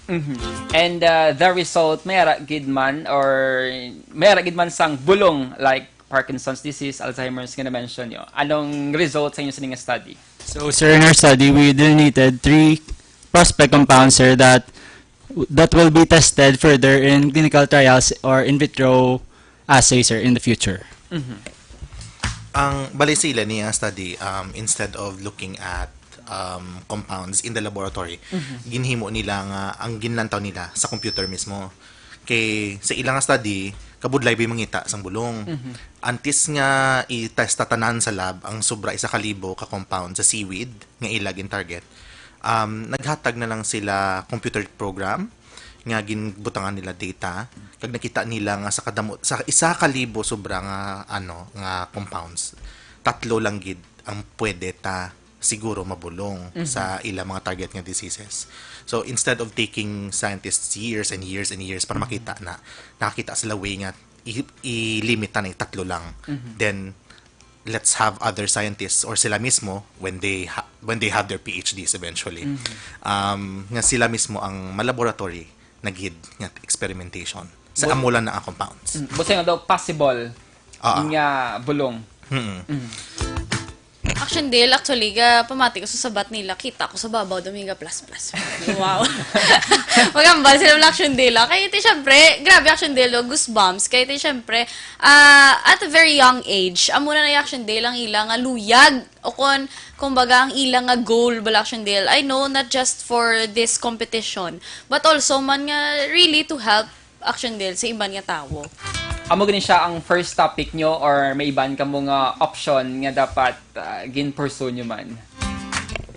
Mm-hmm. And uh, the result, may ara gid man or may ara gid man sang bulong like Parkinson's disease, Alzheimer's nga na-mention nyo. Anong result sa inyo sa nga study? So, sir, in our study, we delineated three prospect compounds, sir, that that will be tested further in clinical trials or in vitro assay, sir, in the future. Mm-hmm. Ang bali sila niya study, um, instead of looking at um, compounds in the laboratory, mm-hmm. ginhimo nila nga ang ginlantaw nila sa computer mismo. Kay sa ilang study, kabudlay bay mangita sang bulong. Mm-hmm. Antes nga i-test tanan sa lab ang sobra isa ka libo ka compound sa seaweed nga ila gin-target, um, naghatag na lang sila computer program nga ginbutangan nila data, kag nakita nila nga sa kadamo sa isa ka libo sobra nga ano nga compounds, tatlo lang gid ang pwede ta siguro mabulong mm-hmm. sa ila mga target nga diseases. So instead of taking scientists years and years and years para mm-hmm. makita na, nakakita sila way nga i-, i-limit na tatlo lang. Mm-hmm. Then let's have other scientists or sila mismo when they ha- when they have their P H Ds eventually. Mm-hmm. Um, nga sila mismo ang malaboratory na gid nga experimentation sa amo lang na nga compounds. Mm, busa nga daw possible uh-huh. nga bulong. Mm-hmm. Mm-hmm. Action Dale, actually, ga pamati ko sa sabat nila, kita ko sa babaw, Dominga Plus Plus. Wow. Magambal sila ng Action Dale, ah. Kaya ito, syempre, grabe Action Dale, oh, goosebumps. Kaya ito, syempre, uh, at a very young age, amo na na Action Dale ang ilang nga luyag. O kon, kumbaga, ang ilang nga goal, bala Action Dale. I know, not just for this competition, but also man nga really to help Action Dale sa iban nga tawo. Amo gani siya ang first topic nyo or may iban kamo nga option nga dapat uh, gin-pursue nyo man?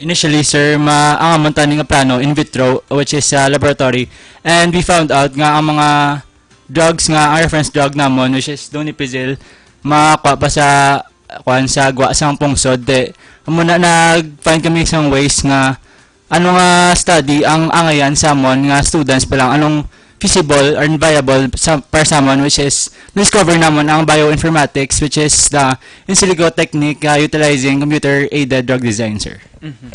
Initially, sir, ma ang amon tani nga plano in vitro, which is sa laboratory, and we found out nga ang mga drugs nga ang reference drug namon, which is donepezil, makuha pa sa kuan sa gwa sang pungsod. Di, amo na nag-find kami sang ways nga ano nga study ang angayan sa amon nga students pa lang? Anong feasible or viable sa, para sa amon, which is discover namon ang bioinformatics, which is the in silico technique uh, utilizing computer-aided drug design, sir. Mm-hmm.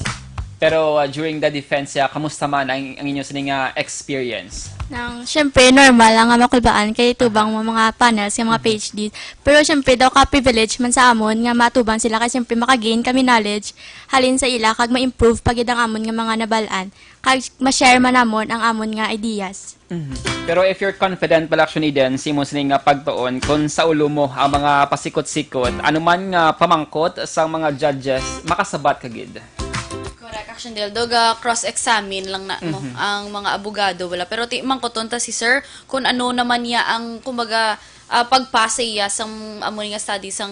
Pero uh, during the defense, uh, kamusta man ang, ang inyo sining uh, experience? Nang, syempre, normal lang nga makulbaan kay tubang mo mga panels, nga mga mm-hmm. P H D. Pero syempre, daw ka privilege man sa amon nga matubang sila kay syempre makagain kami knowledge halin sa ila kag ma-improve pa gid ang amon nga mga nabal-an, kag ma-share man namon ang amon nga ideas. Mhm. Pero if you're confident, Balaction Eden, sa imo sini nga pagtuon, kung sa ulo mo ang mga pasikot-sikot, ano man nga pamangkot sa mga judges, makasabat ka gid. Correct. Shandel, do ga cross-examine lang na mo ang mga abogado, wala. Pero ti mangkuton ta si sir kung ano naman niya ang, kumbaga, ah, pagpasa iya sang amo ni nga study sang,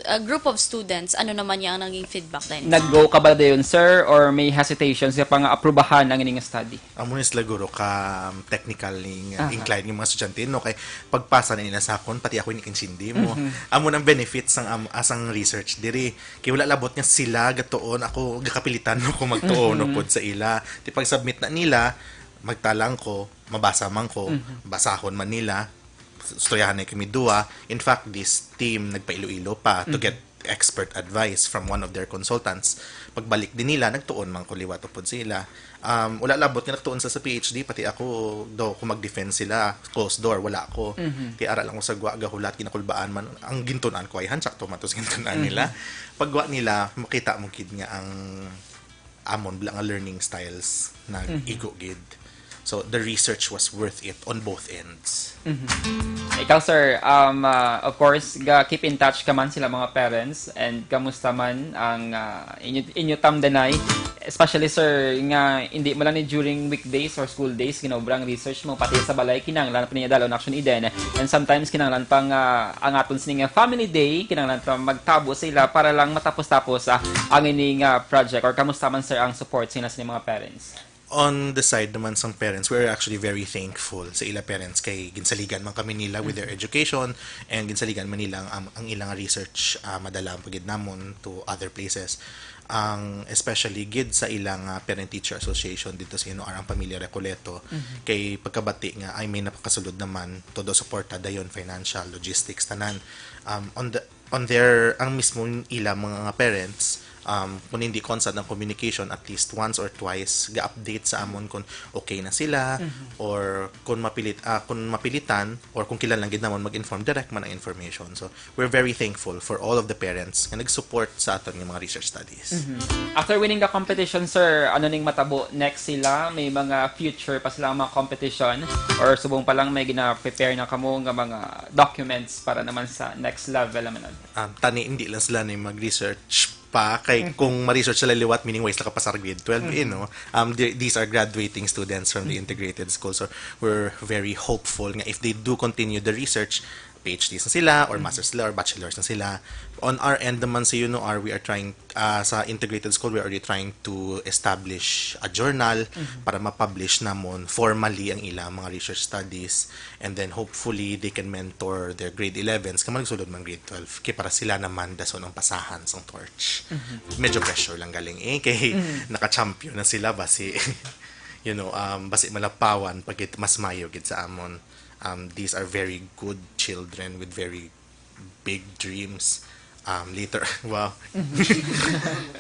ah, group of students, ano naman niya ang naging feedback din? Nag-go ka ba dayon, sir, or may hesitation siya pa nga aprubahan ang ining study? Amo ni sila guro ka, um, technical ning, uh, Aha. inclined nga mga estudyante, no? Kay pagpasa na nila sa akon, pati ako inikintindi mo. Mhm. Amo nang benefits sang, um, asang research diri. Kay wala labot nga sila gatuon, ako gakapilitan mo kung magtuo no Mhm. pod sa ila. Ti pag-submit na nila, magtalang ko, mabasa man ko, Mhm. basahon man nila, istoryahan na kami duwa. In fact, this team nagpa-Iloilo pa to Mhm. get expert advice from one of their consultants. Pagbalik din nila, nagtuon man ko liwat upod sila. Um, wala labot nga nagtuon sa, sa P H D, pati ako, do, kung mag-defend sila, closed door, wala ako. Mhm. Kay ara lang ko sa gwa, gahulat, ginakulbaan man. Ang gintunan ko ay hansak to, matos gintunan Mhm. nila. Pagwa nila, makita mo gid nga ang amon bala nga learning styles Mhm. nag-igo gid. So, the research was worth it on both ends. Mhm. Ikaw, sir, um, ah, of course, ga keep in touch ka man sila mga parents, and kamusta man ang, ah, inyo, inyo tamdanay? Especially, sir, nga hindi mo lang ni during weekdays or school days, ginaobra ang research mo, pati sa balay, kinahanglan pa niya dalon Action Eden. And sometimes, kinahanglan pa nga ang aton sini nga family day, kinahanglan pa magtabo sa ila para lang matapos-tapos, ah, ang ini nga project. Or kamusta man, sir, ang support sa ila sini mga parents? On the side naman sang parents, we're actually very thankful sa ila parents kay ginsaligan man kami nila with their Mhm. education and ginsaligan man nila ang, ang ilang research, ah, madala pa gid namon to other places. Ang, especially gid sa ilang, ah, Parent Teacher Association dito sa Inoar, ang Pamilya Recoleto, Mhm. kay pagkabati nga ay may napakasulod naman, todo suporta dayon, financial, logistics, tanan. Um, on the on their, ang mismo ila mga parents, um, kung hindi constant ang communication, at least once or twice, ga-update sa amon kung okay na sila, Mhm. or kung mapilit, ah, kung mapilitan, or kung kinahanglan gid namon mag-inform, direct man ang information. So, we're very thankful for all of the parents nga nag-support sa aton nga mga research studies. Mhm. After winning the competition, sir, ano ning matabo next sila? May mga future pa sila nga mga competition? Or subong pa lang may gina-prepare na kamo nga mga documents para naman sa next level naman? Um, tani, hindi lang sila ni mag-research pa, kay Mhm. kung ma-research sila liwat, meaning wala sila kapasar grade twelve, eh, Mhm. no? Um, the- these are graduating students from the Mhm. integrated school, so we're very hopeful nga if they do continue the research, P H Ds na sila, or Mhm. masters sila, or bachelors na sila. On our end naman sa UNOR, we are trying, ah, sa integrated school, we are already trying to establish a journal Mhm. para ma-publish namon formally ang ilang mga research studies. And then, hopefully, they can mentor their grade elevens kay magsulod man grade twelve. Kay para sila naman dason ang pasahan sang torch. Mhm. Medyo pressure lang galing, eh, kay Mhm. naka-champion na sila, basi, you know, um, basi malapawan pag it-, mas mayo gid sa amon. Um, these are very good children with very big dreams. Um, later, wow. Mhm.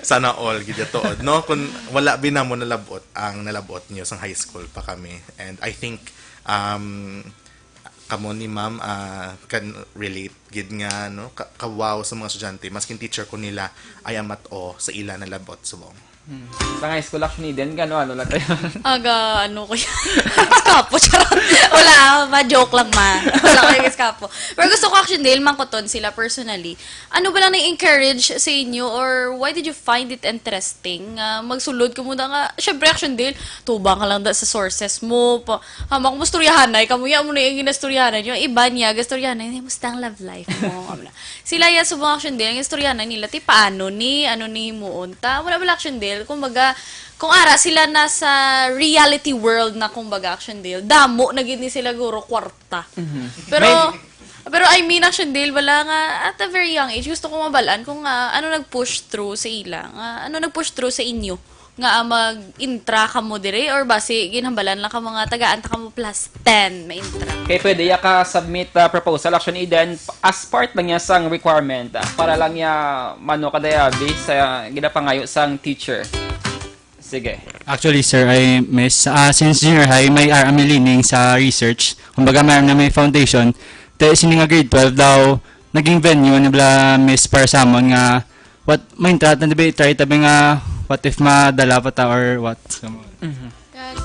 Sana all gid tuod, no? Kung wala bi namo nalabot ang nalabot niyo sang high school pa kami. And I think, um, kamo ni ma'am, ah, can relate gid nga, no, ka, ka-wow sa mga estudyante, maskin teacher ko nila, I am at awe sa ila nalabot subong. Hmm. Sa high school, actually, din, gano, ano lang kayo? Aga, ano ko yan? Eskapo, charot. Wala, ma-joke lang, ma. Wala ko yung eskapo. Pero gusto ko, actually, dahil mangkuton sila personally. Ano ba lang na-encourage sa inyo, or why did you find it interesting? Ah, magsulod ka muna nga, syempre, action deal, tubang ka lang da sa sources mo, pa, hamak mo istoryahanay, kamo ya mo na yung ginastoryahanay, yung iba niya, gastoryahanay, "Musta ang love life mo?" Sila ya subong, action deal, ang istoryahanay nila, ti paano ni, ano ni himuon ta, wala, wala, action deal, kumbaga, kung ara sila na sa reality world na, kumbaga, action deal, damo na gid ni sila guro kwarta. Mhm. Pero, May pero I mean, action deal, wala nga, at a very young age, gusto ko mabalaan kung, ah, ano nag-push through sa ila, nga, ano nag-push through sa inyo, nga, ah, mag-intra kamo dire, or basi, ginhambalan lang kamo nga, tagaan ta kamo plus ten, ma-intra. Kay pwede ya ka submit, ah, proposal, action Eden, as part lang niya sang requirement, ah, para lang niya mano ka daya, based sa ginapangayo sang teacher. Sige. Actually, sir, I miss, ah, since junior high, may ara mi leaning sa research. Kumbaga, mayroon na may foundation. Te, sini nga grade twelve daw, naging venue, ano bala, miss, para sa amon nga, what, may try, tabi, try, tabi nga, what if madala pa ta or what? So, Mhm. Kag,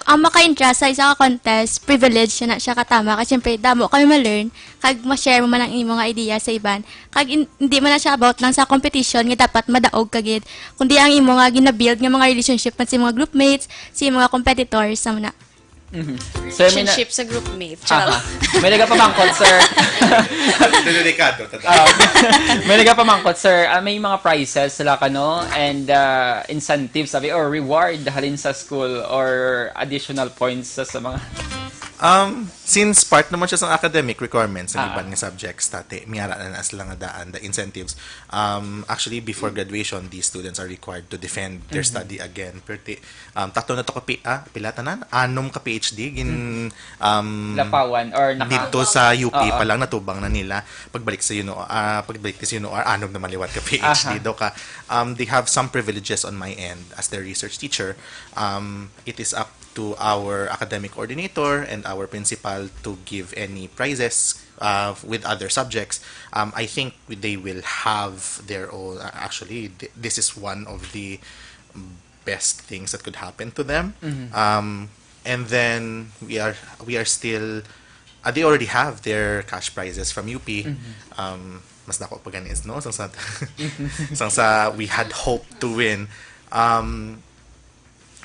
Ang maka-entra sa isa ka contest, privilege na siya katama. Kay siyempre, damo kami ma-learn, kag ma-share mo man ang imo nga idea sa iban. Kag in-, hindi man na siya about lang sa competition nga dapat madaog ka gid, kundi ang imo nga gina-build nga mga relationship man sa mga groupmates, sa mga competitors, sa mga Mhm. Sir, may na- Relationship sa groupmate. Aha. Charot. May nagapamangkot, sir. Delikado, tata. Ah, may nagapamangkot, sir. Ah, may mga prizes sila kano and, ah, incentives, sabi, or reward halin sa school or additional points sa, sa mga Um, since part naman siya sa academic requirements sa Ah. iban nga subjects, tati, may ara na, na sila nga daan, the incentives. Um, actually, before graduation, these students are required to defend their Mhm. study again. Pero ti-, um, tatlo na to ka pi-, ah, pila tanan? Anom ka P H D, gin-, Mhm. um, Lapawan or naka- dito sa U P Oo. pa lang, natubang na nila. Pagbalik sa, you know, ah, pagbalik sa, you know, ah, anom naman liwat ka P H D Aha. daw ka. Um, they have some privileges on my end as their research teacher. Um, it is up to our academic coordinator and our principal to give any prizes, uh, with other subjects. Um, I think they will have their own, uh, actually, th-, this is one of the best things that could happen to them. Mhm. Um, and then we are, we are still, uh, they already have their cash prizes from U P. Mhm. Um, mas dako pa gani, no? Sang sa, Mhm. sang sa we had hoped to win. Um,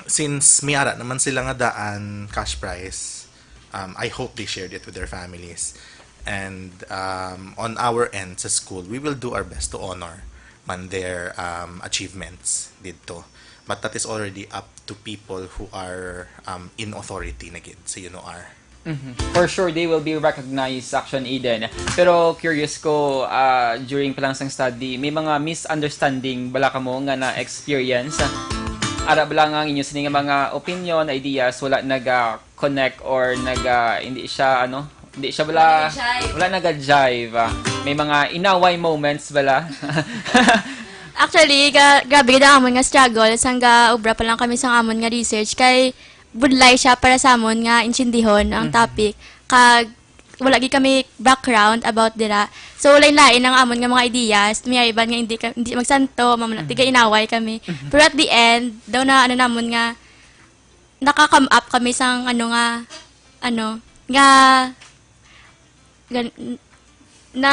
since may ara naman sila nga daan cash prize, um, I hope they shared it with their families. And, um, on our end sa school, we will do our best to honor man their, um, achievements dito. But that is already up to people who are, um, in authority na gid sa U N O R. Mhm. For sure, they will be recognized, Action Eden. Pero curious ko, ah, during pa lang sang study, may mga misunderstanding bala kamo nga na-experience? Ara bala nga ang inyo sini nga mga opinion, ideas, wala naga-connect or naga, hindi siya, ano, hindi siya bala, Wala nag-jive. wala naga-jive, ah. May mga inaway moments bala? Actually, ga-, grabe gid ang amon nga struggle. Sang ga-obra pa lang kami sang amon nga research, kay budlay siya para sa amon nga intindihon ang Mhm. topic. Kag wala gid kami background about dira. So, lain-lain ang amon nga mga ideas. May iban nga hindi ka, hindi magsanto, mamo na, Mhm. tiga-inaway kami. Mhm. Pero at the end, daw na ano namon nga, naka-come up kami sang ano nga, ano, nga, gan-, na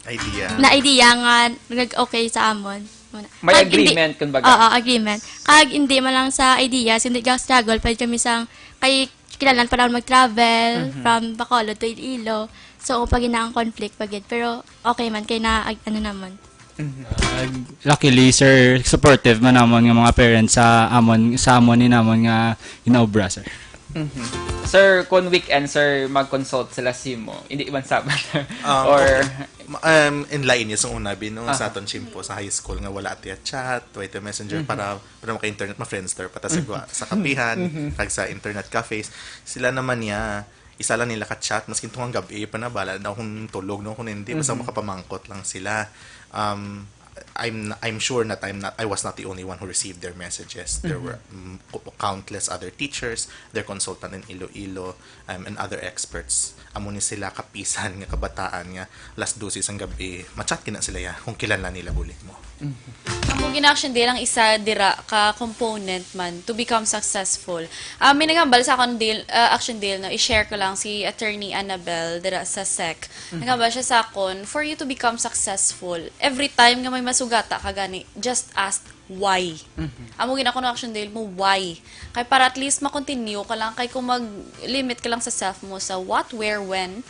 Idea. na idea nga nag-okay sa amon. Muna. May Kag hindi agreement, kumbaga. Oo, agreement. Kag hindi man lang sa ideas, hindi ka struggle, pwede kami sang, kay kailangan pa naman mag-travel Mhm. from Bacolod to Iloilo. So, kung pag ang conflict pa gid. Pero okay man, kay na, ag-, ano naman. Mhm. Ah, luckily, sir, supportive man namon nga mga parents sa amon, sa amon ni namon nga ginaobra, sir. Mhm. Sir, kung weekend, sir, mag-consult sila sa imo, hindi man Sabbath. Um, Or okay. Ma-, um, in line niya sa una, Bin, no, Aha. sa aton chimpo sa high school nga wala tiya chat, wala tiya messenger Mhm. para, para maka-internet, ma-friendster pa ta sa Mhm. gwa-, sa kapihan, Mhm. kag sa internet cafes. Sila naman niya, isa lang nila ka-chat, maskin tungang gab-i pa na, bala na kung tulog, no, kung hindi, basta Mhm. makapamangkot lang sila. Um, I'm, I'm sure that I'm not, I was not the only one who received their messages. There Mhm. were, mm, co-, countless other teachers, their consultant in Iloilo, um, and other experts. Amo ni sila kapisan nga kabataan nga alas dose sang gab-i, ma-chat gina sila ya, kung kilala nila bulig mo. Mhm. Amo gina, Action Dale, ang isa dira ka component man to become successful. Ah, may naghambal sa akon, Dale, ah, Action Dale, no, i-share ko lang si Attorney Annabel dira sa sec. Mhm. Naghambal siya sa akon, for you to become successful, every time nga may masugata ka gani, just ask why. Mhm. Amo gina kuno, Action Dale, mo why. Kay para at least ma-continue ka lang, kay kung mag-limit ka lang sa self mo sa what, where, when,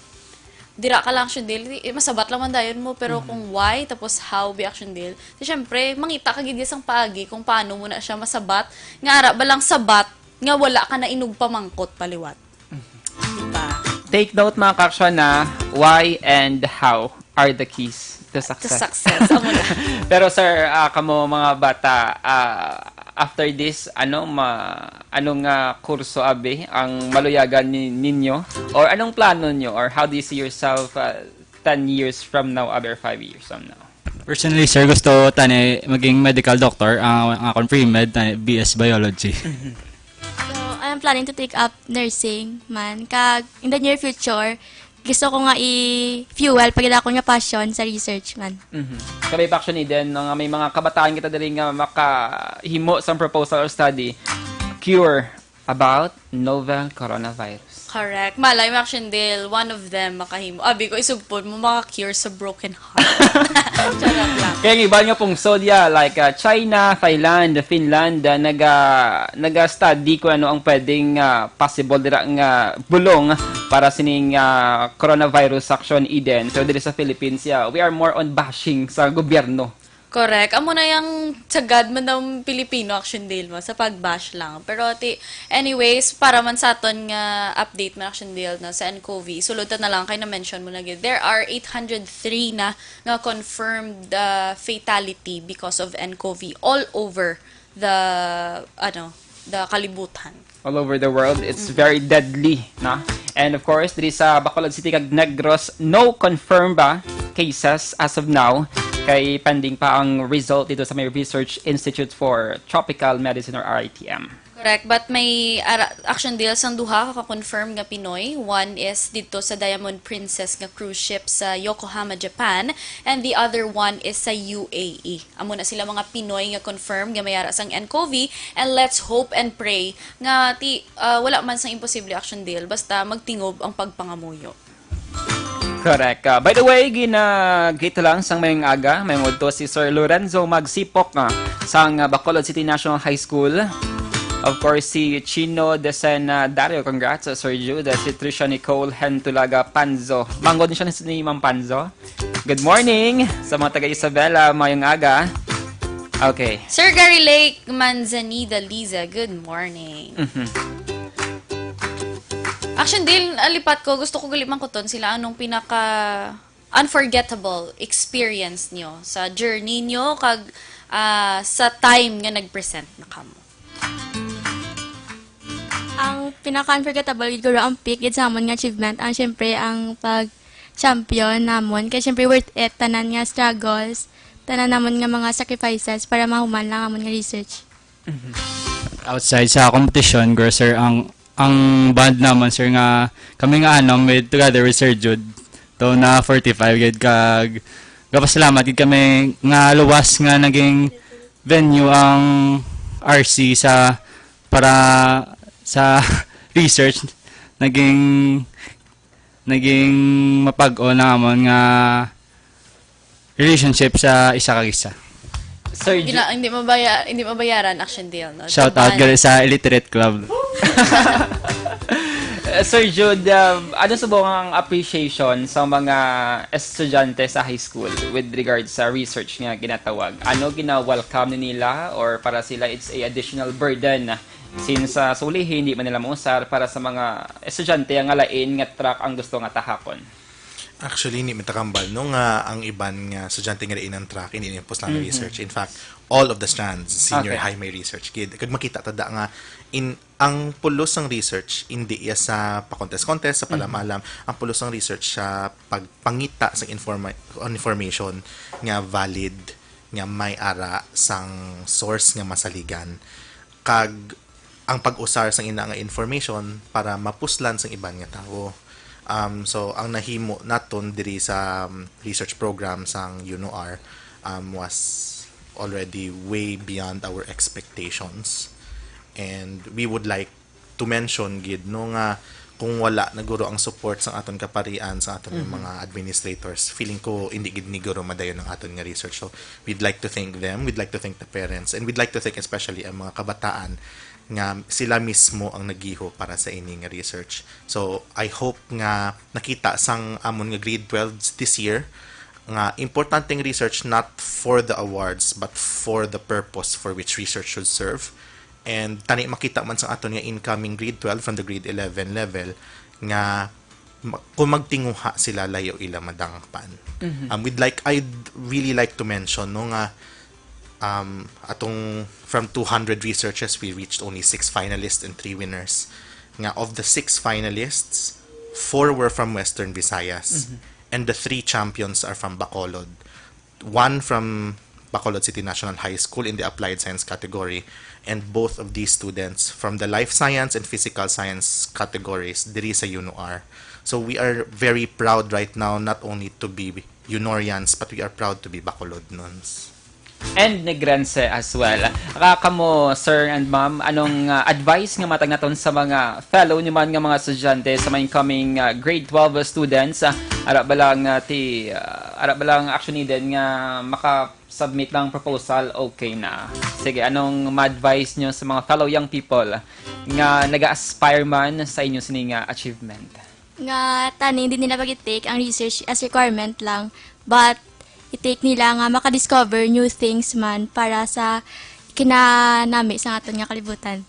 dira ka lang, Action Dale, eh, masabat lang man dayon mo, pero Mhm. kung why, tapos how, be, Action Dale, di syempre, mangita ka gid sang paagi kung paano mo na siya masabat, nga ara ba lang sabat, nga wala ka na inugpamangkot paliwat. Mhm. Diba? Take note, mga ka-action, na why and how are the keys to To success. success. Amo na. Pero, sir, ah, kamo mga bata, ah, after this, ano, ma-, anong, ah, kurso, abi, ang maluyagan ni-, ninyo? Or anong plano nyo? Or how do you see yourself, ah, ten years from now, abi, or five years from now? Personally, sir, gusto tani maging medical doctor. Ang, ang akon pre-med, tani B S Biology. Mhm. So, I am planning to take up nursing man. Kag, in the near future, gusto ko nga i-fuel pa gid akon nga passion sa research man. Mhm. Kami pa, Action Eden, no, nga may mga kabataan kita diri nga makahimo sang proposal or study, cure about novel coronavirus. Correct. Malay mo, Action Dale, one of them makahimo. Abi ko, isugpon mo, maka-cure sa broken heart. Charot lang. Kaya ang iban nga pungsod, yeah, like, ah, China, Thailand, Finland, ah, naga-, naga-study kung ano ang pwedeng, ah, possible dira nga bulong para sining, ah, coronavirus, Action Eden. Pero diri sa Philippines, yeah, we are more on bashing sa gobyerno. Correct. Amo na yung sagad man daw Pilipino, Action Dale, mo, sa pag-bash lang. Pero, ti, anyways, para man sa aton nga update man, Action Dale, no, sa N C O V, sulod ta na lang kay na-mention mo na gid. There are eight hundred three na nga confirmed, uh, fatality because of N C O V all over the, ano, the kalibutan. All over the world. It's very deadly, na? And of course, diri sa Bacolod City kag Negros, no confirmed ba cases as of now. Kay pending pa ang result dito sa may Research Institute for Tropical Medicine or R I T M. Correct, but may ara-, Action Dale, sang duha ka confirm nga Pinoy. One is dito sa Diamond Princess nga cruise ship sa Yokohama, Japan, and the other one is sa U A E. Amo na sila mga Pinoy nga confirm nga may ara sang N C O V, and let's hope and pray nga ti, ah, wala man sang imposible, Action Dale, basta magtingob ang pagpangamuyo. Correct. Ah, by the way, gina-greet lang sang mayong aga, may udto si Sir Lorenzo Magsipok, ah, sang, ah, Bacolod City National High School. Of course, si Chino Desena Dario, congrats, ah, Sir Jude. Ah, si Trisha Nicole Hentulaga Panzo. Manggod siya ni Ma'am Panzo. Good morning sa mga taga Isabela, mayong aga. Okay. Sir Gary Lake Manzanida Liza, good morning. Mhm. Action Dale, alipat ko, gusto ko gali mangkuton sila, anong pinaka unforgettable experience nyo sa journey nyo kag, ah, sa time nga nag-present na kamo? Ang pinaka-unforgettable gid, guro, ang peak gid sa amon nga achievement, ang, syempre, ang pag-champion namon. Kay, syempre, worth it tanan nga struggles, tanan namon nga mga sacrifices para mahuman lang amon nga research. Mhm. Outside sa competition, guro, sir, ang, ang bond namon, sir, nga kami nga anom with, together with Sir Jude, to na forty-five gid, kag gapasalamat gid kami nga luwas nga naging venue ang R C sa, para sa research. Naging, naging mapag-o na amon nga relationship sa isa kag isa. Sir Ju- Gina-, hindi mabaya-, hindi mabayaran, Action Dale, no? Shout out gali sa Illiterate Club. Uh, Sir Jude, um, ano subong ang appreciation sa mga estudyante sa high school with regard sa research nga ginatawag? Ano gina-welcome ni nila, or para sila it's a additional burden since, uh, sa ulihi hindi man nila mausar para sa mga estudyante ang alain nga track ang gusto nga tahakon? Actually, hindi man ta kahambal, no, nga ang iban nga estudyante nga diin ang track, hindi niya puslan ang research. In fact, all of the strands, senior high may research gid. Kag makita ta da nga in, ang pulos sang research, hindi iya sa pa-contest-contest, sa palaam-alam. Ang pulos sang research sa pagpangita sa informa-, information nga valid, nga may ara sang source nga masaligan. Kag ang pag-usar sang ina nga information para mapuslan sang iban nga tawo. Um, so, ang nahimo naton diri sa, um, research program sang UNOR, um, was already way beyond our expectations. And we would like to mention gid, no, nga kung wala na guro ang support sang aton kaparian, sa aton nga mga administrators, feeling ko hindi gid ni guro madayon ang aton nga research. So, we'd like to thank them, we'd like to thank the parents, and we'd like to thank especially ang mga kabataan nga sila mismo ang nagiho para sa ini nga research. So, I hope nga nakita sang amon nga grade twelve this year nga importante ang research not for the awards but for the purpose for which research should serve. And tani makita man sa aton nga incoming grade twelve from the grade eleven level nga ma-, kung magtinguha sila, layo ila madangpan. Mhm. Um, we'd like, I'd really like to mention, no, nga, um, atong from two hundred researchers, we reached only six finalists and three winners. Nga of the six finalists, four were from Western Visayas, Mhm. and the three champions are from Bacolod. One from Bacolod City National High School in the applied science category, and both of these students from the life science and physical science categories diri sa UNOR. So we are very proud right now not only to be UNORians, but we are proud to be Bacolodnons. and Negrense as well. Ka kamo, sir and ma'am, anong, ah, advice nga matag naton sa mga fellow nyo man nga mga estudyante, sa mga incoming, ah, grade twelve students? Ah, ara ba lang, ah, ti, ah, ara ba lang actually din nga maka-submit lang proposal, okay na? Sige, anong ma-advise nyo sa mga fellow young people nga nag-aspire man sa inyo sini nga achievement? Nga tani, hindi nila pag-take ang research as requirement lang, but i-take nila nga maka-discover new things man para sa kinanami sa aton nga kalibutan.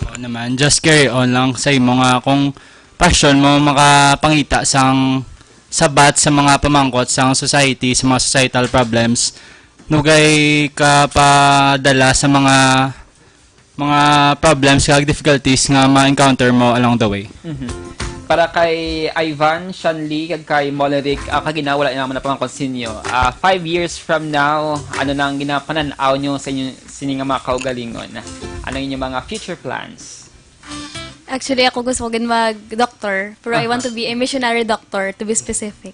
Oo naman, just carry on lang sa imo nga kung passion mo makapangita sang sabat sa mga pamangkot sang society, sa mga societal problems, nugay ka padala sa mga mga problems kag difficulties nga ma-encounter mo along the way. Mhm. Para kay Ivan, Shanley, kag kay Molerick, ah, kagina wala na mo napamangkot sa inyo. Ah, five years from now, ano na ang ginapanan-aw nyo sa inyo, sini nga mga kaugalingon? Ano ang inyong mga future plans? Actually, ako gusto ko gid mag-doctor, pero I want Aha. to be a missionary doctor, to be specific.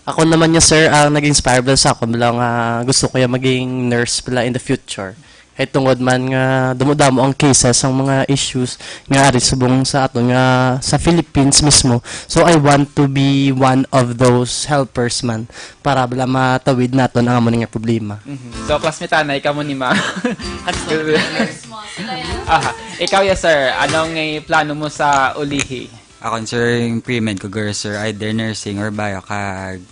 Ako naman nga, sir, ang nag-inspire bala sa akon bala nga gusto ko ya maging nurse bala in the future. Kay tungod man nga damo-damo ang cases, ang mga issues nga ari subong sa aton nga sa Philippines mismo. So I want to be one of those helpers man para bala matawid naton ang amo nga problema. Mhm. So, classmate, anay kamo ni ma. Aha. Ikaw, yes, sir. Anong, eh, plano mo sa ulihi? Akon, sir, yung pre-med ko, girl, sir, either nursing or bio, kag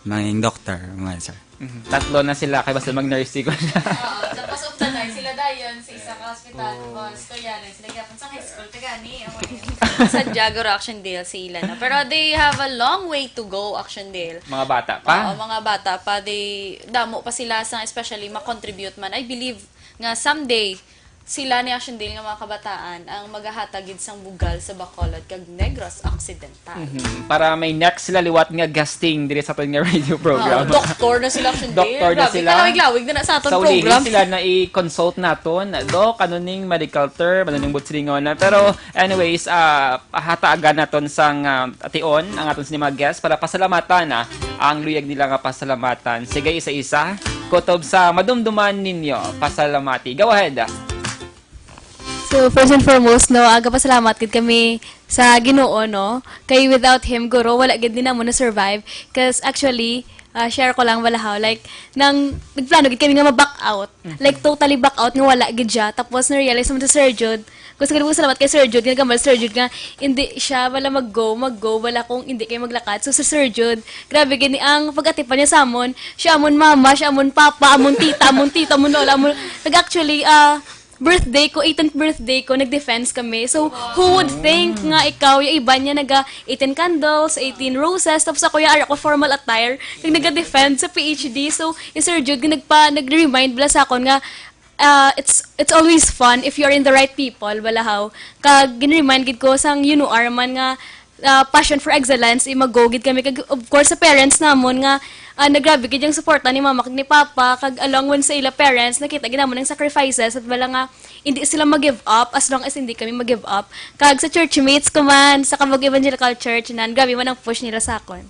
maging doctor, mga sir. Mhm. Tatlo na sila, kay basta mag-nursing ko na. Oo, tapos of the night, sila dayon sa isa ka hospital, tapos kuya rin, sila gyapon sa high school, kagani, ako yun. Sa Jaguar, Action Dale, si Ilana. Pero they have a long way to go, Action Dale. Mga bata pa? Oo, mga bata pa. They, damo pa sila sa, especially, ma-contribute man. I believe nga someday, sila ni Action Dale nga mga kabataan ang magahatag gid sang bugal sa Bacolod kag Negros Occidental. Mhm. Para may next sila liwat nga guesting diri sa aton nga radio program. Oo, doktor na sila, Action Dale. Doktor na Grabe, sila. Kalawig-lawig na na sa aton Sa ulihi program. Sila na i-consult naton. Doc, ano ning medical term? Ano ning butsilingon na? Pero, anyways, ah, pahataagan naton sang, ah, ation ang aton sini mga guest para pasalamatan, ah, ang luyag nila nga pasalamatan. Sige, isa-isa. Kutob sa madumduman ninyo, pasalamati. Go ahead. So, first and foremost, no, aga pasalamat gid kami sa Ginoo, no? Kay without him, guro, wala gid din namo na-survive. 'Cause actually, ah, share ko lang bala haw, like, nang nagplano gid kami nga ma-back out. Mhm. Like, totally back out nga wala gid siya. Tapos, na-realize naman sa Sir Jude. Gusto ko lang salamat kay Sir Jude, nga gamay Sir Jude nga, hindi siya wala mag-go, mag-go, wala kung hindi kayo maglakad. So, si Sir Jude, grabe gid ni ang pag-atipan niya sa amon. Siya amon mama, siya amon papa, amon tita, amon tita, amon lola, amon, nag-, actually, ah, birthday ko, eighteenth birthday ko, nag-defense kami. So, who would think nga ikaw, yung iba niya naga eighteen candles, eighteen roses, tapos ako yung ara ko formal attire, nag naga-defend sa P H D. So, yung Sir Jude, nagpa, nag-remind bala sa akon nga, ah, it's, it's always fun if you're in the right people, bala haw. Kag, gin-remind gid ko sang, you know, Arman nga, ah, passion for excellence, i mag-go gid kami. Kag, of course, sa parents namon nga, ah, nagrabe gid yung suporta ni mama kag ni papa, kag along with sa ila parents, nakita gid namon ang sacrifices, at bala nga, hindi sila mag-give up as long as hindi kami mag-give up. Kag sa churchmates ko man, sa Kabog Evangelical Church, nan, grabe man ang push nila sa akon.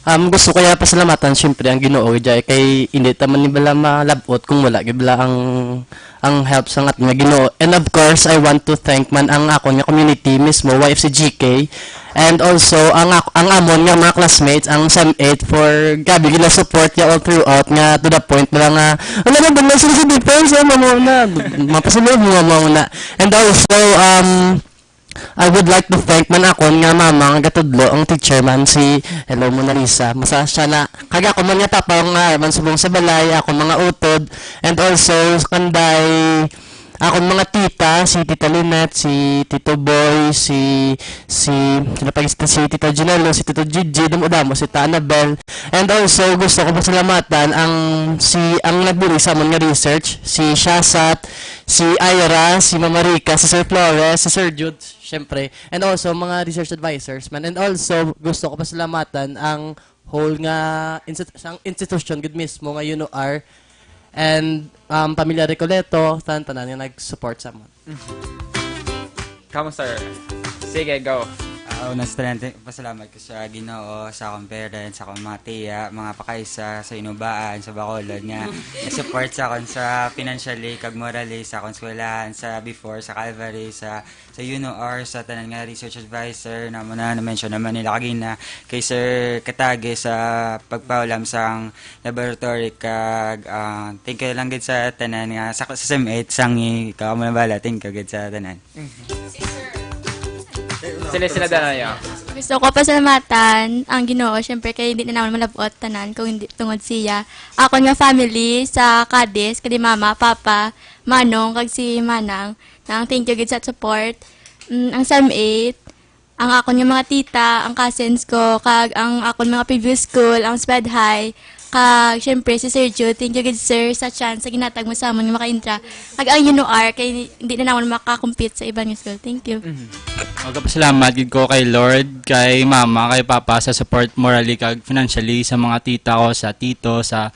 Um, gusto ko ya pasalamatan, syempre, ang Ginoo, jay, kay hindi ta man ni bala malabot kung wala gid bala ang, ang help sa aton nga Ginoo. And of course, I want to thank man ang akon nga community mismo, Y F C G K, and also ang ak-, ang amon nga mga classmates, ang sem eight, for grabe gila support ya all throughout, nga to the point bala nga, wala na, bala sila sa defense, oh, mamauna. Mapasulo mo, mamauna. And also, um, I would like to thank man akon nga mama nga gatudlo, ang teacher man, si, hello, Mona Lisa. Masa siya na, kag ako man nga papa nga man subong sa balay, ako mga utod, and also kanday, akon mga tita, si Tita Lynette, si Tito Boy, si, si, sino pa, si Tita Ginelo, si Tito Gigi, damo-damo, si Tita Annabel. And also, gusto ko pasalamatan ang, si, ang nagbulig sa amon nga research, si Shasat, si Ira, si Mama Rica, si Sir Flores, si Sir Jude, syempre. And also, mga research advisors man. And also, gusto ko pasalamatan ang whole nga insti-, sang institution gid mismo nga U N O R and, um, Pamilya Recoleto, tan-, tanan nga nag-support sa amon. Kamo, sir. Sige, go. Ah, Una sa tanan, pasalamat ko sa Ginoo, sa akong parents, sa akong mga tiya, mga pakaisa sa Inubaan, sa Bacolod nga nag-support sa akon sa financially kag morally sa akong eskwelahan, sa before, sa Calvary, sa sa UNOR, sa tanan nga research advisor na mo na na-mention naman nila kagina, kay Sir Katage sa pagpaulam sang laboratory kag ah, thank you lang gid sa tanan nga sa, sa sim eight sang ikaw mo na bala, thank you gid sa tanan. Sila sila dana ya. Gusto ko pasalamatan ang Ginoo, syempre kay hindi na naman malabot tanan kung hindi tungod siya. Ako nga family sa Cadiz, kay mama, papa, manong, kag si manang, nang thank you gid sa support. Mm, ang sim eight, ang akon nga mga tita, ang cousins ko, kag ang akon mga previous school, ang Sped High, kag syempre si Sir Jude, thank you gid sir sa chance sa ginatag mo sa amon nga maka-intra. Kag ang UNOR, kay hindi na naman makakompete sa iban nga school. Thank you. Magpasalamat gid ko kay Lord, kay mama, kay papa sa support morally kag financially sa mga tita ko, sa tito, sa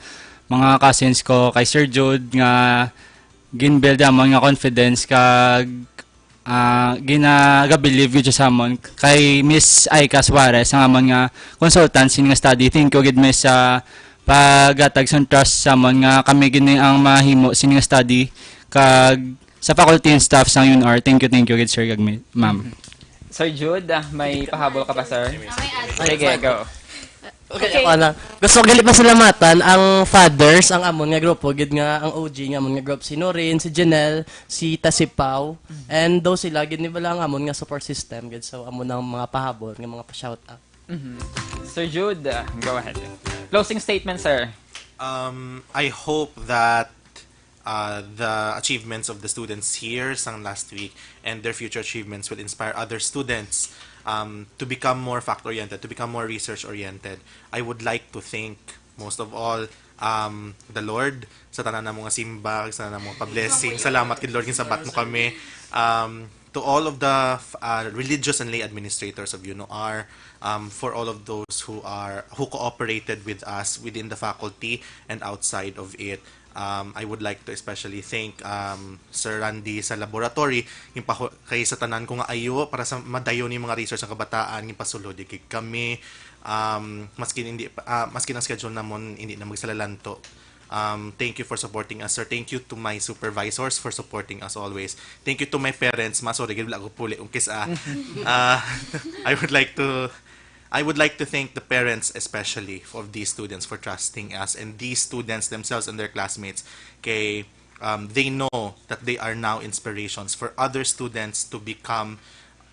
mga cousins ko, kay Sir Jude nga ginbuild amon nga confidence kag ah, ginagabilib gid siya sa amon, kay Miss Aika Suarez, ang amon nga consultant sini nga study. Thank you gid, Miss, sa paghatag sang trust sa amon nga kami gid ni ang mahimo sini nga study kag sa faculty and staff sang UNOR. Thank you, thank you gid, sir kag mi- ma'am. Sir Jude, ah, may pahabol ka ba, sir? Sige, go. Okay, ako na. Gusto ko gali pasalamatan ang fathers, ang amon nga grupo gid nga ang O G nga amon nga group, si Norin, si Janelle, si Tasipaw, and those sila gid ni bala ang amon nga support system gid. So amo nang mga pahabol nga mga pa-shout out. Sir Jude, ah, go ahead. Closing statement, sir. Um, I hope that uh, the achievements of the students here sang last week and their future achievements will inspire other students um, to become more fact-oriented, to become more research-oriented. I would like to thank, most of all, um, the Lord sa tanan namo nga simba, sa tanan namo nga pa-blessing. Salamat kay Lord, ginsabat mo kami. Um, to all of the uh, religious and lay administrators of UNOR, um, for all of those who are who cooperated with us within the faculty and outside of it. Um, I would like to especially thank um, Sir Randy sa laboratory, yung paho- kay sa tanan ko nga ayo para sa madayon ni mga research ng kabataan, yung pasulod kay kami. Um, maskin hindi pa- ah, maskin ang schedule namon hindi na magsalalanto. Um, thank you for supporting us, sir. Thank you to my supervisors for supporting us always. Thank you to my parents. Ma, sorry, gid wala ko puli kung kis-a. Uh, I would like to I would like to thank the parents especially of these students for trusting us and these students themselves and their classmates kay um, they know that they are now inspirations for other students to become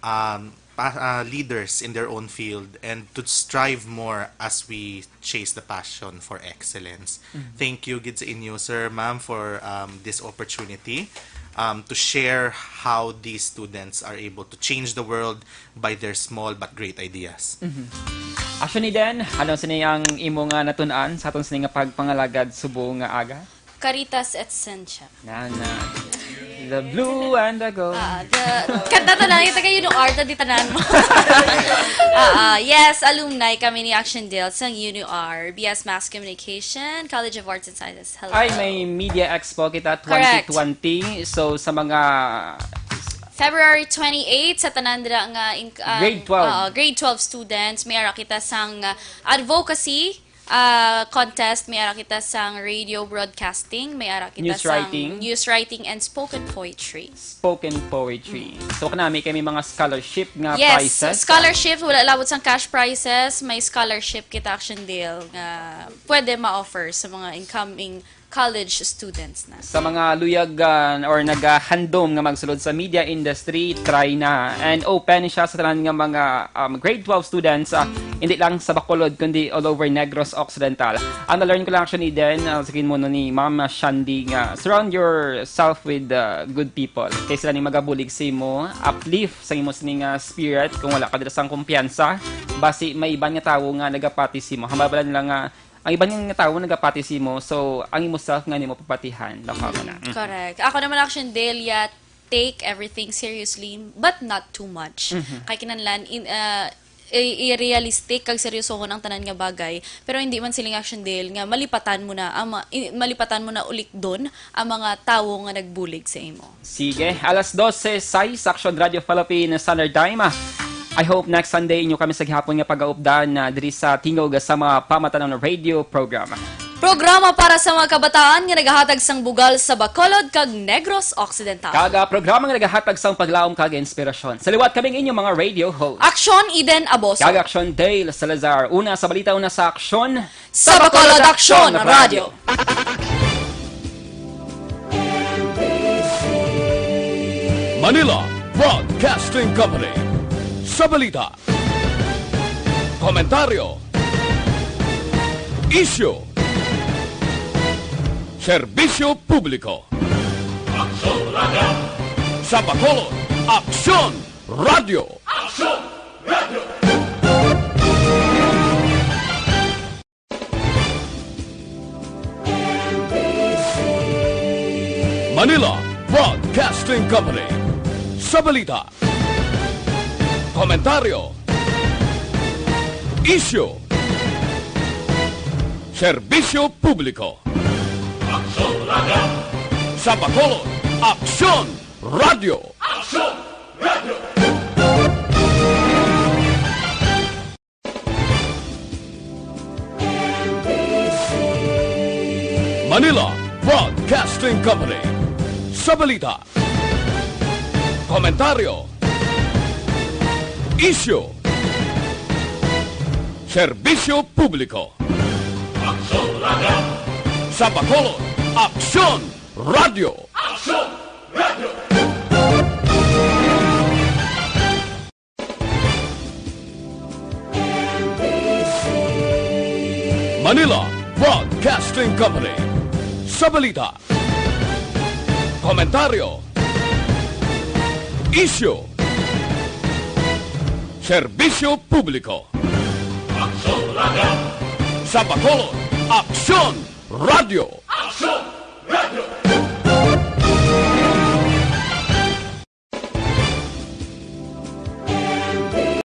um, pa- uh, leaders in their own field and to strive more as we chase the passion for excellence. Thank you gid sa inyo, sir, ma'am, for um, this opportunity um, to share how these students are able to change the world by their small but great ideas. Actually, then, ano sini ang imo nga natun-an sa aton sini nga pagpangalagad subong nga aga? Caritas et Sentia. Na, na. The blue and the gold. Ah, the, kanta to lang, ito kayo nung art, di tanan mo. Ah, ah, yes, alumni kami ni Action Dale sang UNOR, B S Mass Communication, College of Arts and Sciences. Hello. Ay, may Media Expo kita Correct. twenty twenty. So, sa mga February twenty-eight sa tanan dira nga in, um, Grade twelve. Oo, grade twelve students, may ara kita sang uh, advocacy uh, contest, may ara kita sang radio broadcasting, may ara kita News sang writing. News writing and spoken poetry. Spoken poetry. So, kanami kami mga scholarship nga Yes, prizes. Scholarship, wala labot sang cash prizes, may scholarship kita Action Dale nga pwede ma-offer sa mga incoming college students na. Sa mga luyagan or nagahandom nga magsulod sa media industry, try na. And open siya sa tanan nga mga um, grade twelve students, ah, hindi lang sa Bacolod, kundi all over Negros Occidental. Ang na-learn ko lang actually din, ah, sa ginmuno ni Ma'am Shandy nga, surround yourself with uh, good people. Kay sila ni magabulig sa imo, uplift sa imo sining ah, spirit. Kung wala ka dira sang kumpiyansa, basi may iban nga tawo nga nagapati sa imo. Hambal nila nga ang iban nga tawo nagapati sa imo, so ang imo self nga nimo papatihan. Baka mo na. Mm. Correct. Ako naman Action Dale, yeah, take everything seriously, but not too much. Kay kinahanglan, in, uh, i- i-realistic kag seryosohon ang tanan nga bagay, pero hindi man siling Action Dale nga malipatan mo na ang ma- i- malipatan mo na ulikdon ang mga tawo nga nagbulig sa imo. Sige, alas dose sais, Action Radio Philippines Standard Time. I hope next Sunday inyo kami sa gihapon nga pagaupdan na diri sa Tingog sa mga Pamatanon Radio Program. Programa para sa mga kabataan nga nagahatag sang bugal sa Bacolod kag Negros Occidental. Kag, ah, programa nga nagahatag sang paglaom kag inspirasyon. Sa liwat kami ang inyong mga radio host. Aksyon Eden Aboso. Kag Aksyon Dale Salazar. Una sa balita, una sa aksyon. Sa Bacolod Aksyon Radio. Manila Broadcasting Company. Sa balita, komentaryo, isyu, serbisyo publiko. Aksyon Radio. Sa Bacolod, Aksyon Radio. Aksyon Radio. Manila Broadcasting Company. Sa balita, komentaryo, isyu, serbisyo publiko. Aksyon Radio. Sa Bacolod, Aksyon Radio. Aksyon Radio. Manila Broadcasting Company. Sa balita, komentaryo, isyu, serbisyo publiko. Aksyon Radio. Sa Bacolod, Aksyon Radio. Aksyon Radio. Manila Broadcasting Company. Sa balita, komentaryo, isyu, serbisyo publiko. Aksyon Radio. Sa Bacolod, Aksyon Radio. Aksyon